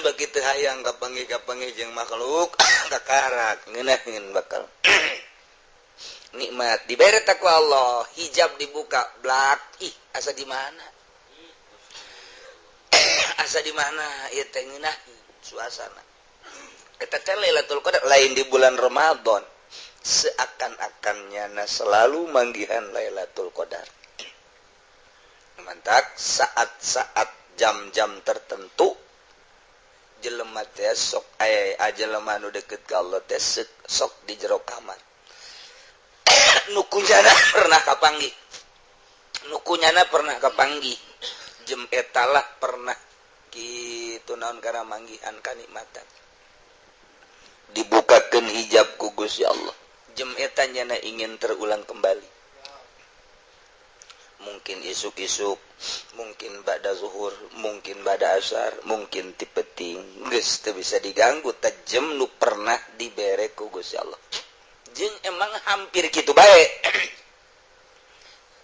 Begitu hayang kapanggih-kapanggih jeung makhluk kakarak ngeunaheun bakal nikmat dibere takwa Allah hijab dibuka blak ih asa di mana asa di mana ieu teh ngeunah suasana eta teh Lailatul Qadar lain di bulan Ramadan seakan-akan nyana selalu manggihan Lailatul Qadar mantak saat-saat jam-jam tertentu jelema teh sok aya jelema nu deket ka Allah teh sok di jero kamar nu kunyana pernah kapanggih nu kunyana pernah kapanggih jem eta lah pernah kitu naon kana manggihan kanikmatan dibukakeun hijab ku Gusti Allah jem eta nyana ingin terulang kembali mungkin isuk-isuk, mungkin ba'da zuhur, mungkin ba'da asar, mungkin ti peuting, geus teu bisa diganggu tajem nu pernah dibere ku Gusti Allah. Jeung emang hampir kitu bae.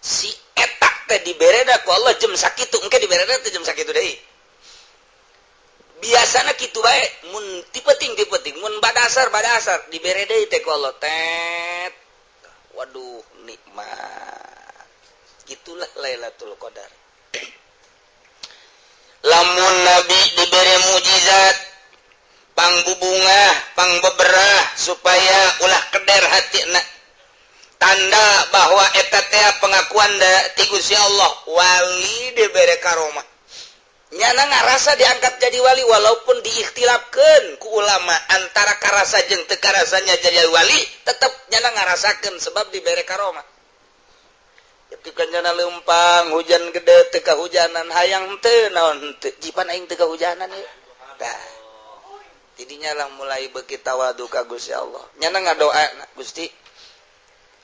Si eta teh dibereda ku Allah jem sakitu, engke dibereda teh jem sakitu deui. Biasana kitu bae, mun ti peuting mun ba'da asar dibere deui teh ku Allah tet. Waduh, nikmat. Itulah Lailatul Qadar. Lamun Nabi diberi mujizat, Pangbubungah, pangbeberah supaya ulah keder hati na. Tanda bahwa eta teh pengakuan da ti Gusti Allah, wali dibere karomah. Nyana ngarasa diangkat jadi wali, walaupun diikhtilafkeun ku ulama antara karasa jeung teu karasanya jadi wali, tetep nyana ngarasakeun sebab dibere karomah. Ketika nyana lempang hujan gede teu kahujanan, hayang teu naon teu jipan aing teu kahujanan ya. Tah, tidinya lah mulai beuki tawadu ka Gusti Allah. Nyana ngadoa, "Gusti,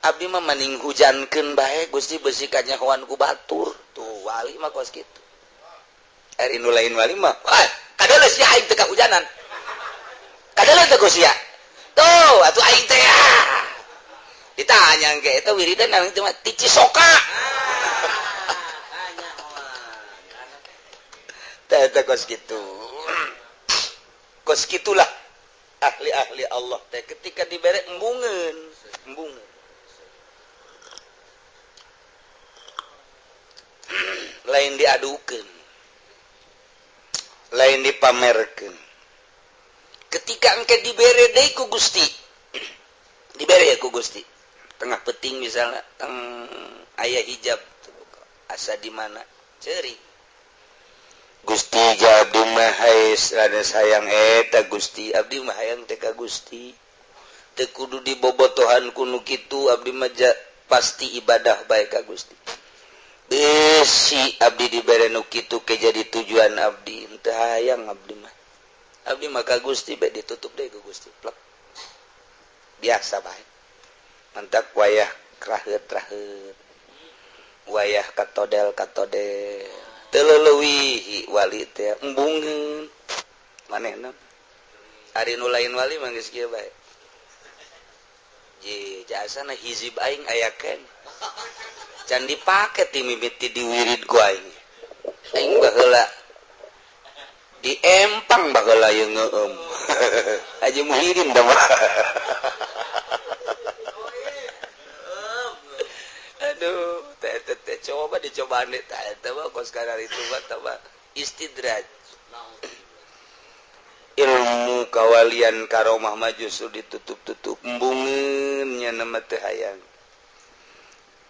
abdi mah mending hujankeun bae, Gusti, besi kanyahoan ku batur." Tuh, wali mah kos kitu. Ari nu lain wali mah, "Wah, kadeuleus sia aing teu kahujanan, kadeuleus teu ku sia tuh atuh aing teh." Ah, ditanya ke eta wiridan naon teh mah ti Cisoka. Tanya. Tah, eta kos kitu, kos kitulah ahli-ahli Allah teh ketika dibere embungeun, embungeun, lain diadukeun, lain dipamerkeun. Ketika engke dibere deui ku Gusti, dibere ku Gusti tengah peting misalnya, teng aya hijab asa di mana ceri, "Gusti, abdi mah rada sayang eta, Gusti, abdi mah hayang teh ka Gusti, teu kudu dibobotohan ku nu kitu, abdi mah pasti ibadah bae ka Gusti. Besi abdi dibere nu kitu ke jadi tujuan abdi, henteu hayang abdi mah, abdi mah ka Gusti bae." Ditutup deui ku Gusti, plek, biasa bae. Mantak wayah raheut-raheut, wayah katodel katodel, teu leuwih wali teh embungeun manehna. Ari nu lain wali mah geus kieu bae, je jasana hizib aing aya ken can dipake ti mimiti diwirid ku aing. Aing baheula di empang, baheula ye ngeueum Haji Muhyiddin dah mah. Aduh, teh teh teh, coba dicobaan deh. Teh teh mah kos kadar itu mah tah istidraj. Ilmu kawalian karomah mah justru ditutup-tutup, embungeun nya nama teu hayang.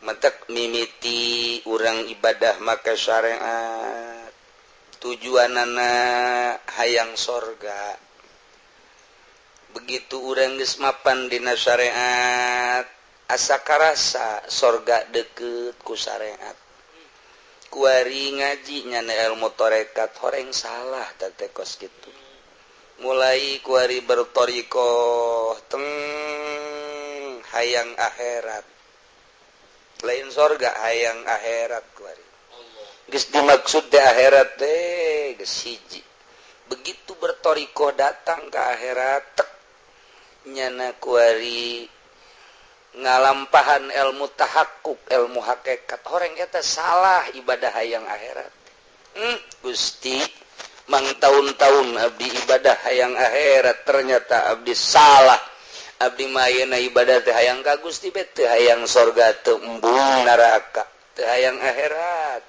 Matak mimiti urang ibadah maka syariat tujuanana hayang sorga. Begitu urang geus mapan dina syariat, asa karasa sorga deket ku syariat. Kuari ngaji nyana ilmu torekat, horeng salah teh kos kitu. Mulai kuari bertorikoh teng hayang akhirat, lain sorga, hayang akhirat. Kuari geus dimaksud di akhirat teh geus hiji. Begitu bertorikoh datang ke akhirat tek, nyana kuari ngalampahan ilmu tahakkuk, ilmu hakikat, horeng eta salah ibadah hayang akhirat. Gusti, mang tahun-tahun abdi ibadah hayang akhirat, ternyata abdi salah. Abdi mah ayeuna ibadah teh hayang ka Gusti be, teu hayang sorga, teu embung neraka, teu hayang akhirat.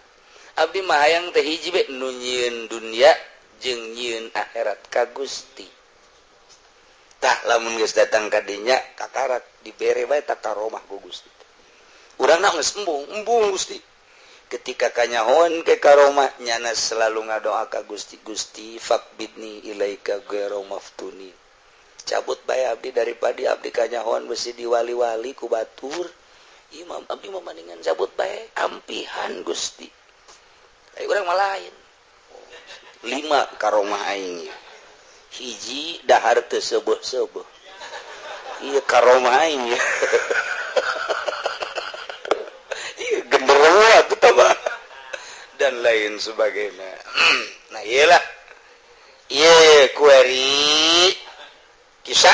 Abdi mah hayang teh hiji be, nu nyieun dunya jeung nyieun akhirat ka Gusti. Tah, lamun geus datang ka dinya, kakarak dibere bae tak karomah ku Gusti. Urangna geus embung, "Embung, Gusti." Ketika kanyahoan ke karomah, nyana selalu ngadoa ka Gusti, "Gusti, faqbidni ilaika ghairu maftuni, cabut bae abdi daripada abdi kanyahoan besi diwali-wali ku batur imam, abdi mah mendingan cabut bae, ampihan, Gusti." Ayo, urang mah lain. Lima karomah aing: hiji, dahar teu seubeuh-seubeuh. Iya, karomah aing ya. Iya, genderuwo atuh tah dan lain sebagainya. Nah, iyalah, iya, kuari kisah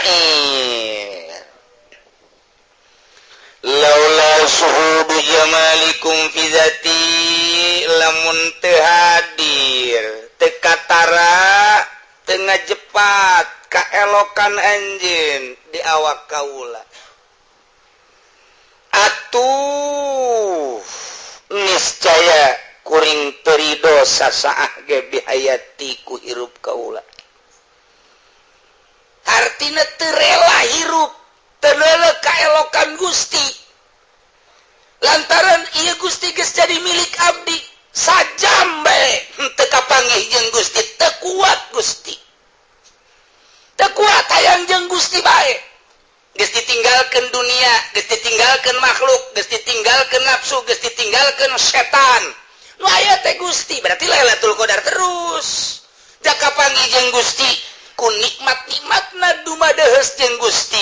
laula suhudu jamalikum fi zati, lamun teu hadir, teu katara, teu ngajepat kaelokan anjeun di awak kaula, atuh niscaya kuring teu rido sasaah ge bihayati ku hirup kaula. Artinya teu rela hirup, teu rela kaelokan Gusti, lantaran ieu Gusti geus jadi milik abdi. Sajam bae henteu kapanggih jeung Gusti, teu kuat Gusti, teu kuat, hayang jeung Gusti bae. Geus ditinggalkeun dunia, geus ditinggalkeun makhluk, geus ditinggalkeun nafsu, geus ditinggalkeun setan, nu aya teh Gusti. Berarti Lailatul Qadar terus jaka panggih jeung Gusti, ku nikmat-nikmatna dumadeheus jeung Gusti,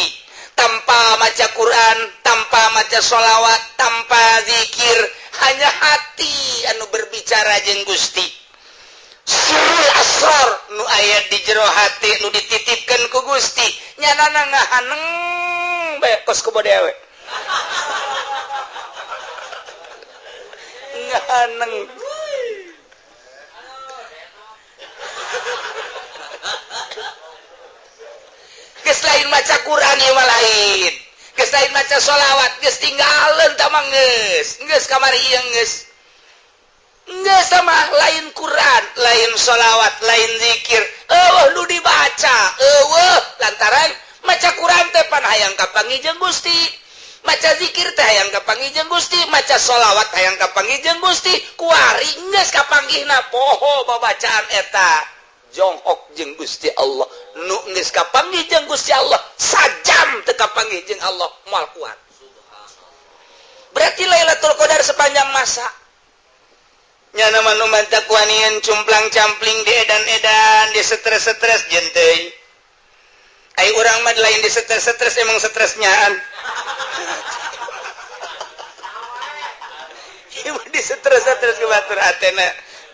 tanpa maca Quran, tanpa maca sholawat, tanpa zikir, hanya hati anu berbicara jeung Gusti. Sirrul asror nu aya di jero hati, nu dititipkan ku Gusti, nyanana ngahaneng bae kos ku dewe ngahaneng. Geus lain maca Quran ieu mah, lain, geus lain maca sholawat, geus tinggalin tah mah, geus geus kamari ieu, geus geus sama lain Quran, lain sholawat, lain zikir, eueuh nu dibaca eueuh, lantaran maca Quran teh pan hayang kapanggih jeung Gusti, maca zikir teh hayang kapanggih jeung Gusti, maca sholawat hayang kapanggih jeung Gusti. Kuari geus kapanggihna, poho babacaan eta, jonghok jeung Gusti Allah. Nu geus kapanggih jeung Gusti Allah, sajam teu kapanggih jeung Allah moal kuat. Berarti Lailatul Qadar sepanjang masa. Nyana mah nu mantak wanian cumplang campling di edan-edan, di stres-stres jeung teuing. Ai urang mah lain di stres-stres, emang stresnyaan. Ieu di stres-stres ku batur hatena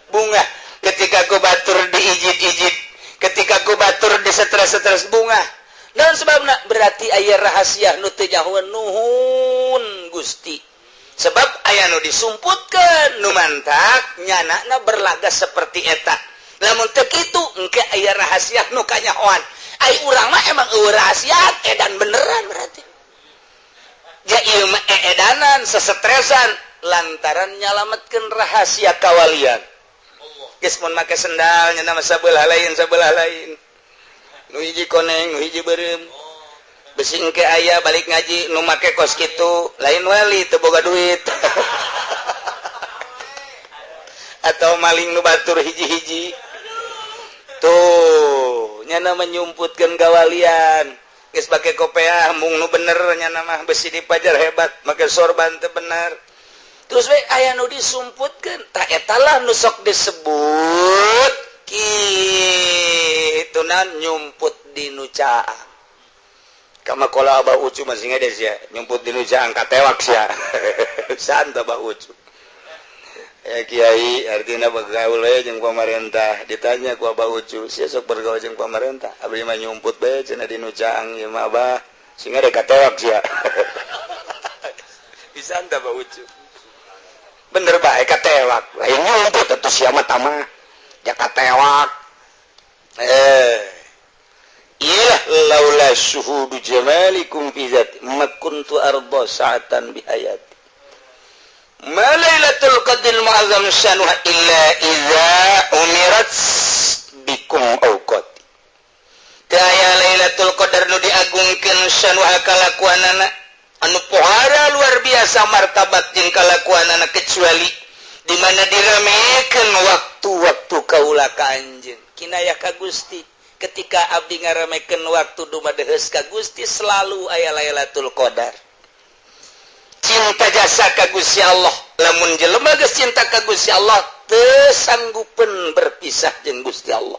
bunga ketika ku batur diijit-ijit, ketika ku batur di stres-stres bunga. Dan sebabna berarti aya rahasia nu teu nyahoeun nuhun Gusti. Sebab aya nu disumputkeun, nu mantak nyanana berlaga seperti eta. Lamun teu kitu engke aya rahasia nu kanyahoan. Ai urang mah emang eueuh rahasia, edan beneran berarti. Ja ieu mah eedanan, sesetresan lantaran nyalametkeun rahasia kawalian. Geus mun make sendal nya mah sabelah lain, sabelah lain. Nu hiji koneng, nu hiji beureum. Besi engke aya balik ngaji nu make kos kitu, lain wali teu boga duit. Atau maling nu batur hiji-hiji. Tuh, nyana menyumputkeun kawalian. Geus pake kopeah mung nu bener nyana mah, besi dipajar hebat, make sorban teu bener. Terus we aya nu disumputkeun, tah eta lah nu sok disebut kitu nan nyumput di nu caang. Kama kola Abah Ucu masih ngade sia, nyumput di nu caang katewak sia. Santa Abah Ucu. Ya kiai artinya bergaul we jeung pamarentah, ditanya ku Abah Ucu, sia sok bergaul jeung pamarentah, abdi mah nyumput bae cenah di nu caang ieu mah Abah, sing ngade katewak sia. Bisa anta Abah Ucu. Bener bae katewak, lain nyumput atuh sia mah tamah. Ja katewak. Iyalah laula syuhudu jamalikum fi zati ma kuntu arda sa'atan bi hayati. Ma lailatul qadril mu'azzam syanuha illa idza umirat bikum awqati. Teu aya Lailatul Qadar nu diagungkeun syanuha kalakuanana anu pohara luar biasa martabat jeung kalakuanana, kecuali di mana diramekeun waktu-waktu kaula ka anjeun. Kinayah ka Gusti ketika abdi ngaramekeun waktu dumadeheus ka Gusti selalu aya Lailatul Qadar. Cinta jasa ka Gusti Allah, lamun jelema geus cinta ka Gusti Allah teu sanggupeun berpisah jeung Gusti Allah.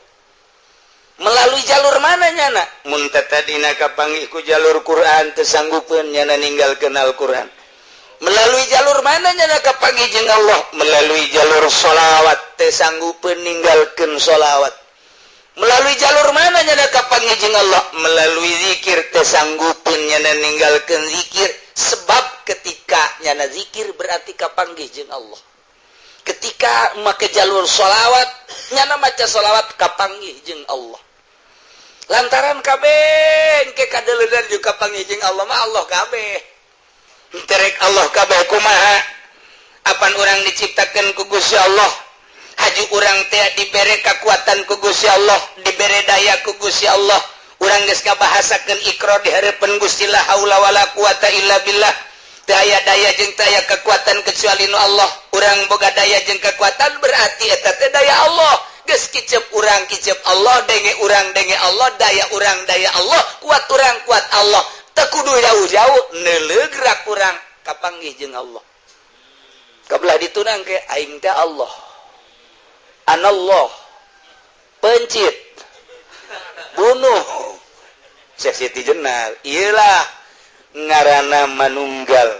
Melalui jalur mana nyana? Mun tadina kapanggih ku jalur Quran teu sanggupeun nyana ninggalkeun Al-Quran. Melalui jalur mana nyana kapanggih jeung Allah? Melalui jalur sholawat teu sanggupeun ninggalkeun sholawat. Melalui jalur mana nyana kapanggih jeung Allah? Melalui zikir teu sanggupeun nyana ninggalkeun zikir. Sebab ketika nyana zikir berarti kapanggih jeung Allah. Ketika make jalur sholawat, nyana maca sholawat kapanggih jeung Allah. Lantaran kabeh engke kadeleunan juga kapanggih jeung Allah mah Allah kabeh. Terek Allah kabeh kumaha? Apan urang diciptakeun ku Gusti Allah? Haju urang teh dibere kekuatan ku Gusti Allah, dibere daya ku Gusti Allah. Urang geus ngabahasakeun ikrar di hareupeun Gusti la haula wala quwata illa billah. Teu aya daya jeung teu aya kekuatan kecuali nu Allah. Urang boga daya jeung kekuatan berarti eta teh daya Allah. Geus kicep urang kicep Allah, denge urang denge Allah, daya urang daya Allah, kuat urang kuat Allah. Teu kudu jauh-jauh neuleuh gerak urang kapanggih jeung Allah. Kabelah ditunang ke aing teh Allah. Anallah. Pencit. Bunuh. Syekh Siti Jenar. Iyalah ngarana manunggal.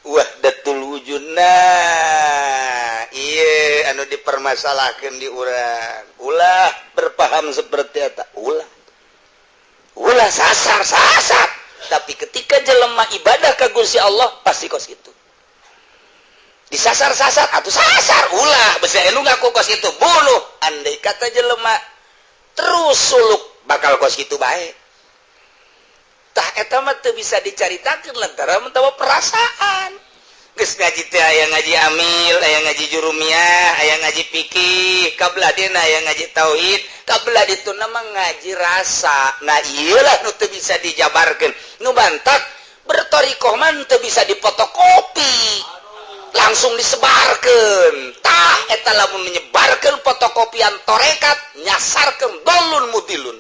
Wahdatul wujud. Nah, ieu anu dipermasalahkeun di urang. Ulah berpaham seperti eta, ulah. Ulah sasar sasar. Tapi ketika jelema ibadah ka Gusti Allah pasti kos kitu. Disasar-sasar atau sasar ulah besi lu ngaku kos itu bunuh. Andai kata jelema terus suluk bakal kos kitu bae. Tah eta mah teu bisa dicaritakeun lantaran mentawa perasaan. Geus ngaji teh aya ngaji amil, aya ngaji jurumiyah, aya ngaji fikih, kabelah dieuna aya ngaji tauhid, kabelah dituna mah ngaji rasa. Nah ieu lah nu teu bisa dijabarkeun. Nu bantak bertorikoh mah teu bisa dipotokopi. Langsung disebarkan. Tah eta lamun menyebarkan fotokopian torekat nyasarkeun dolun mudilun.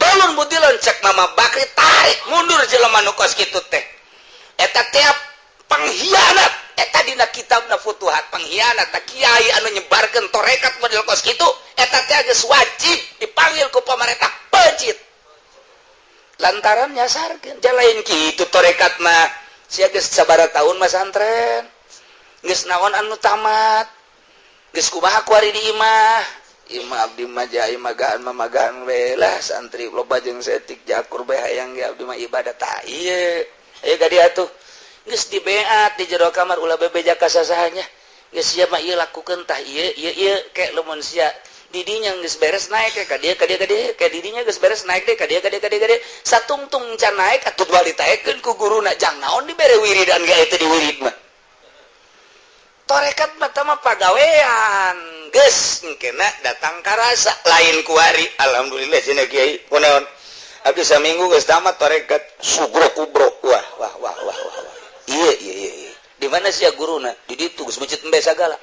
Dolun mudilun cek Mama Bakri tarik mundur jelema nu kos kitu teh. Eta tiap pengkhianat eta dina kitabna Futuhat pengkhianat tah kiai anu nyebarkeun torekat model kos kitu eta teh geus wajib dipanggil ku pamarentah peuncit. Lantaran nyasarkeun jalain kitu torekat mah. Sia geus sabaraha tahun masantren geus naon anu tamat geus kumaha kuari di imah imah abdi mah jai magaan mamagaan we lah santri loba jeung setik jakur bae hayang ge abdi mah ibadah tah ieu aya ka dieu atuh geus dibeat di jero kamar ulah bebeja ka sasahanya geus sia mah ieu lakukeun tah ieu ieu ieu ke lamun sia didinya geus beres naik ka dieu ka dieu ka dieu ka didinya geus beres naik deh ka dieu ka dieu ka dieu ka dieu satungtung can naik atuh dua ditaekeun ku guruna jang naon dibere wiridan ge eta di wirid mah torekat mah tah mah pagawean geus engkena datang karasa lain kuari alhamdulillah cenah kiai kunaon abdi saminggu geus tamat torekat sugro kubro wah wah wah wah wah ieu ieu ieu di mana sia guruna di ditu geus mencit embe sagala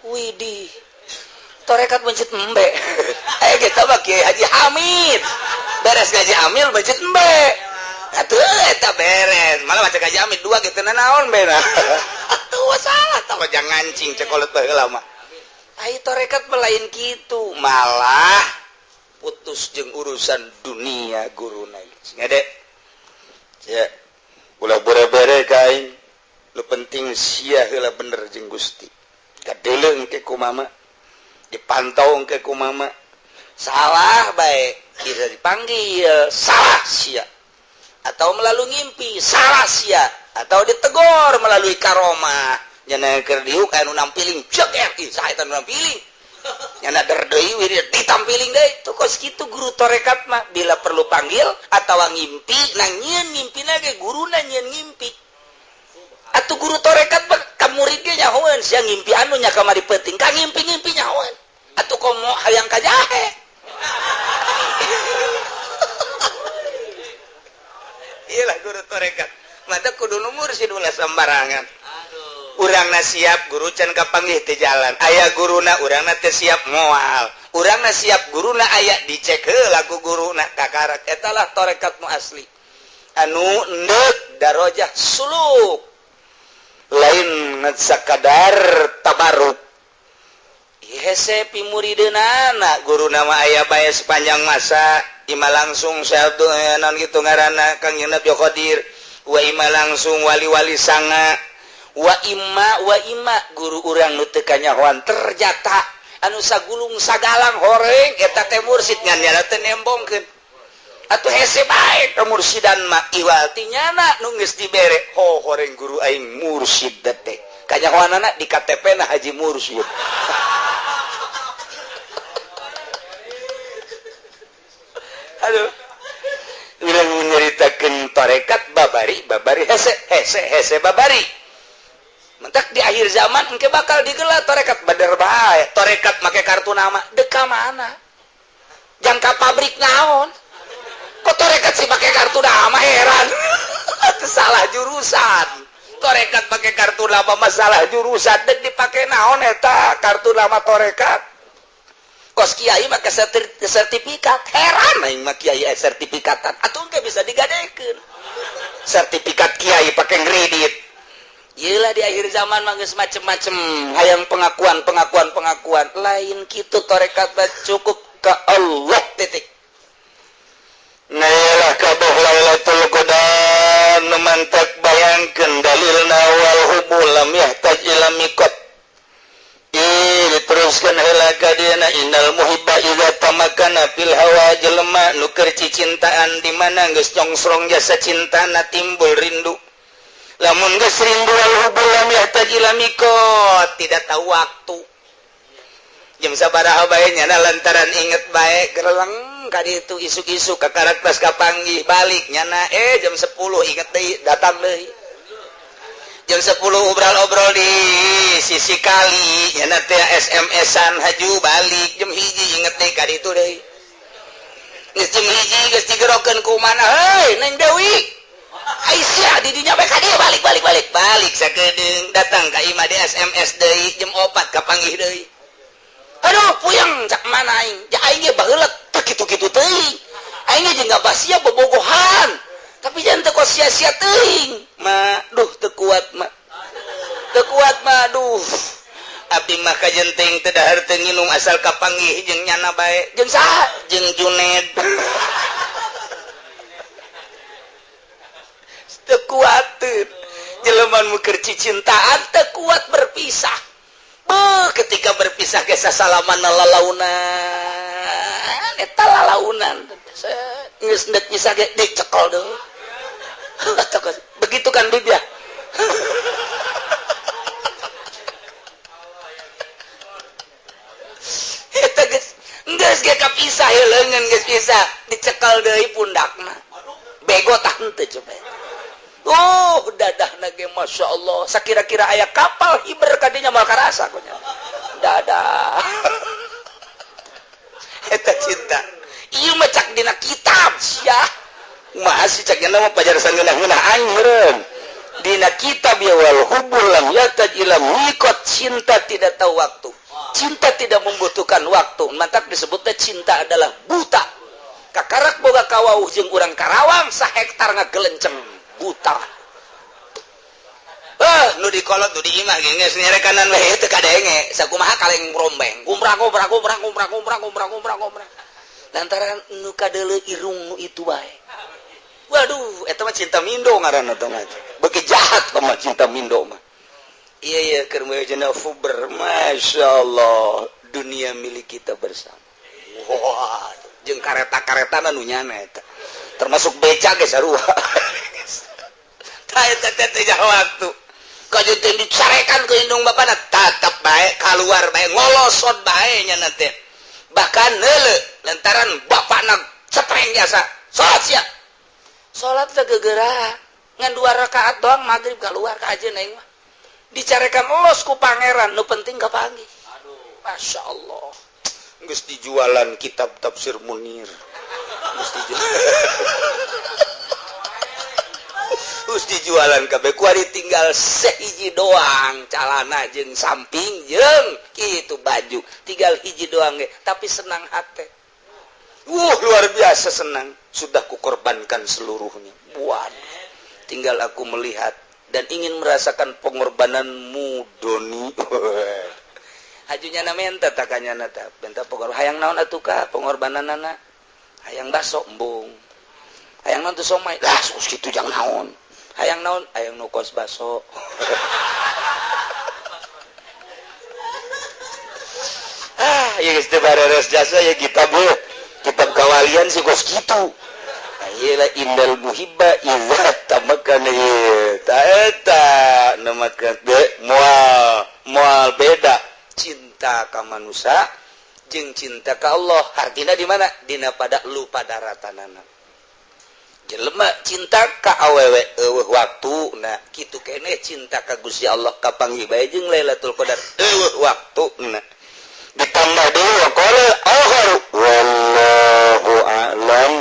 widih torekat mencit embe. Kita mah Kiai Haji Hamid beres ngaji amil mencit embe atuh eta beres malah baca Haji Hamid dua gitu naon bena atuh salah tah jangan ngancing cekolot baheula mah ai torekat mah lain kitu malah putus jeung urusan dunia guruna ngade ya ulah bere-bere ka aing nu penting sia heula bener jeung Gusti kadeuleu engke ku mama dipantau ke ku mama salah baik bisa dipanggil salah sia atau melalui ngimpi salah sia atau ditegur melalui karomah nyana keur diuk anu nampiling jeger ih saha eta nu nampiling nyana der deui wirid ditampiling deui tuh kos kitu guru torekat mah bila perlu panggil atawa ngimpi nah nyieun ngimpina ge guruna nyieun ngimpi atuh guru torekat mah ka murid ge nyahoeun sia ngimpi anu nya kamari peuting ka ngimpi-ngimpi nyahoeun atuh komo hayang ka jahe. Iyalah guru torekat mata kudu nu mursid ulah sembarangan. Urangna siap guru can kapanggih teu jalan aya guruna urangna teu siap moal urangna siap guruna aya dicek heula ku guruna kakarak eta lah torekat nu asli anu endek darajah suluk lain sakadar tabaruk hese pimurideunana guru nama aya bae sepanjang masa ima langsung syaitu naon kitu ngaranna Kang Nabi Qadir wa ima langsung wali-wali sanga wa ima guru urang nu teu kanyahoan terjata anu sagulung sagalang horeng eta teh mursid ngan nyala teu nembongkeun atuh hese bae ka mursidan mah iwal ti nyana nu geus dibere ho horeng guru aing mursid teh kanyahoanana di KTP na Haji Mursid. Aduh urang nyaritakeun tarekat babari babari hese hese hese babari mentak di akhir zaman engke bakal digelar tarekat badar bae tarekat make kartu nama deka mana jang Dicarekan ka pabrik naon? Kok torekat sih pakai kartu nama, heran. Itu salah jurusan. Torekat pakai kartu nama masalah jurusan dan dipakai naon eta kartu nama torekat? Kos kiai maka sertifikat, heran aing mah, kiai sertifikatan atau enggak bisa digadekeun sertifikat kiai pakai kredit. Yelah, di akhir zaman mah geus macem-macem, hayang pengakuan, pengakuan, pengakuan. Lain kitu torekat, cukup ke Allah, titik. Nah, kabeh Lailatul Qadar nu mantak bayangkeun dalilna wal hubbu lam yahtaj ila miqat. Ih, diteruskan heula ka dieuna, innal muhibba idza tamakkana fil hawa, jelema nu keur cicintaan di mana geus congsrong jasa cintana timbul rindu. Lamun geus rindu, wal hubbu lam yahtaj ila miqat, tidak tahu waktu jam sabaraha bae nyana lantaran inget bae gereleng kali itu isuk-isuk ke karakter kapanggih balik nyana, jam 10 inget deui, datang deui jam 10, obrol-obrol di sisi kali nyana teh, SMS-an, haju balik jam 1, inget deui kali itu deui. Geus jam 1 geus digerokeun ku mana, "Hei, Neng Dewi Aisyah," di dinya bae ka dieu, balik, balik, balik, balik sakedeung, datang ka imah di SMS deui, jam 4 kapanggih deui. "Aduh, puyeng," cak mana aing ja, aing ge baheula teu kitu-kitu teuing, aing ge jeung sia bobogohan, tapi jangan teu kos sia-sia teuing ma, duh, teu kuat ma, teu kuat ma, duh, abdi mah kajenting teu dahar teu nginum asal kapanggih jeung nyana bae." "Jeung saha?" "Jeung Juned." Teu kuat jelema nu keur cicintaan, teu kuat berpisah. Beuh, ketika berpisah ge salaman lalaunan, eta lalaunan geus ndek nyisa ge dicekel deui. Begitu kan, Bib, ya? Eta geus geus ge kapisah ya, leungeun geus pisah dicekel deui pundakna. Bego tah henteu coba? Oh, dadahna ge Masya Allah, sakira-kira aya kapal hiber kadinya moal karasa kunya dadah. Eta cinta ieu mah cak dina kitab sia masih cak nya mah pajarsan ngeunah-ngeunah aing meureun dina kitab ya. Wal hubbul lam yataj ila miqat, cinta tidak tahu waktu, cinta tidak membutuhkan waktu. Mantap, disebutnya cinta adalah buta. Kakarak boga kawauh jeung urang Karawang sahektar ngagelenceng, buta. Eh, nu di kolot, nu di imah geus nyerekanan we teu kadenge sakumaha kaleng rombeng, gumrah gumrah gumrah gumrah gumrah gumrah gumrah gumrah lantaran nu kadeuleu irung nu itu bae. Waduh, eta mah cinta mindo ngaranna teh mah. Beuki jahat mah cinta mindo mah. Iya iya, keur cenah fuber, Masya Allah, dunia milik kita bersama. Wah, jeung kareta-karetana nu nyana eta, termasuk beca ge sarua. Tah, eta teh teh waktu kajeun dicarekan ke indung bapana tetep bae keluar bae, ngolosot bae nya teh, bahkan neule lantaran bapakna cepreng jasa salat sia, salat teh gegera ngan dua rakaat doang maghrib, keluar ka aja aing mah dicarekan los ku pangeran, nu penting kapanggih. Masya Allah, geus dijualan kitab tafsir Munir, geus dijualan. Terus dijualan kabeh kuari, tinggal sehiji doang calana jeung samping jeung kitu baju, tinggal hiji doang ge, tapi senang hati. Luar biasa senang, sudah kukorbankan seluruhnya. Waduh, tinggal aku melihat dan ingin merasakan pengorbananmu, Doni. Hajunya na minta takanya nata minta pengorbanan, hayang naon atuh ka pengorbananana? Hayang baso embung. Hayang naon tuh? Somai lah. Sus kitu jangan naon? Hayang naon? Hayang nu kos baso. Ah ya, geus teu bareres jasa ya kitab ya, kitab kawalian sih kos kitu. Iyalah, innal muhibba idza tamakkana ta eta namakan be moal moal beda cinta ka manusia jeung cinta ka Allah. Artina di mana? Dina pada lu pada ratanana. Jelema cinta ka awewe eueuh waktu, nah kitu keneh cinta ka Gusti Allah, kapanggih bae jeung Lailatul Qadar eueuh waktu. Nah, ditambah deui waqala akhar wallahu Lam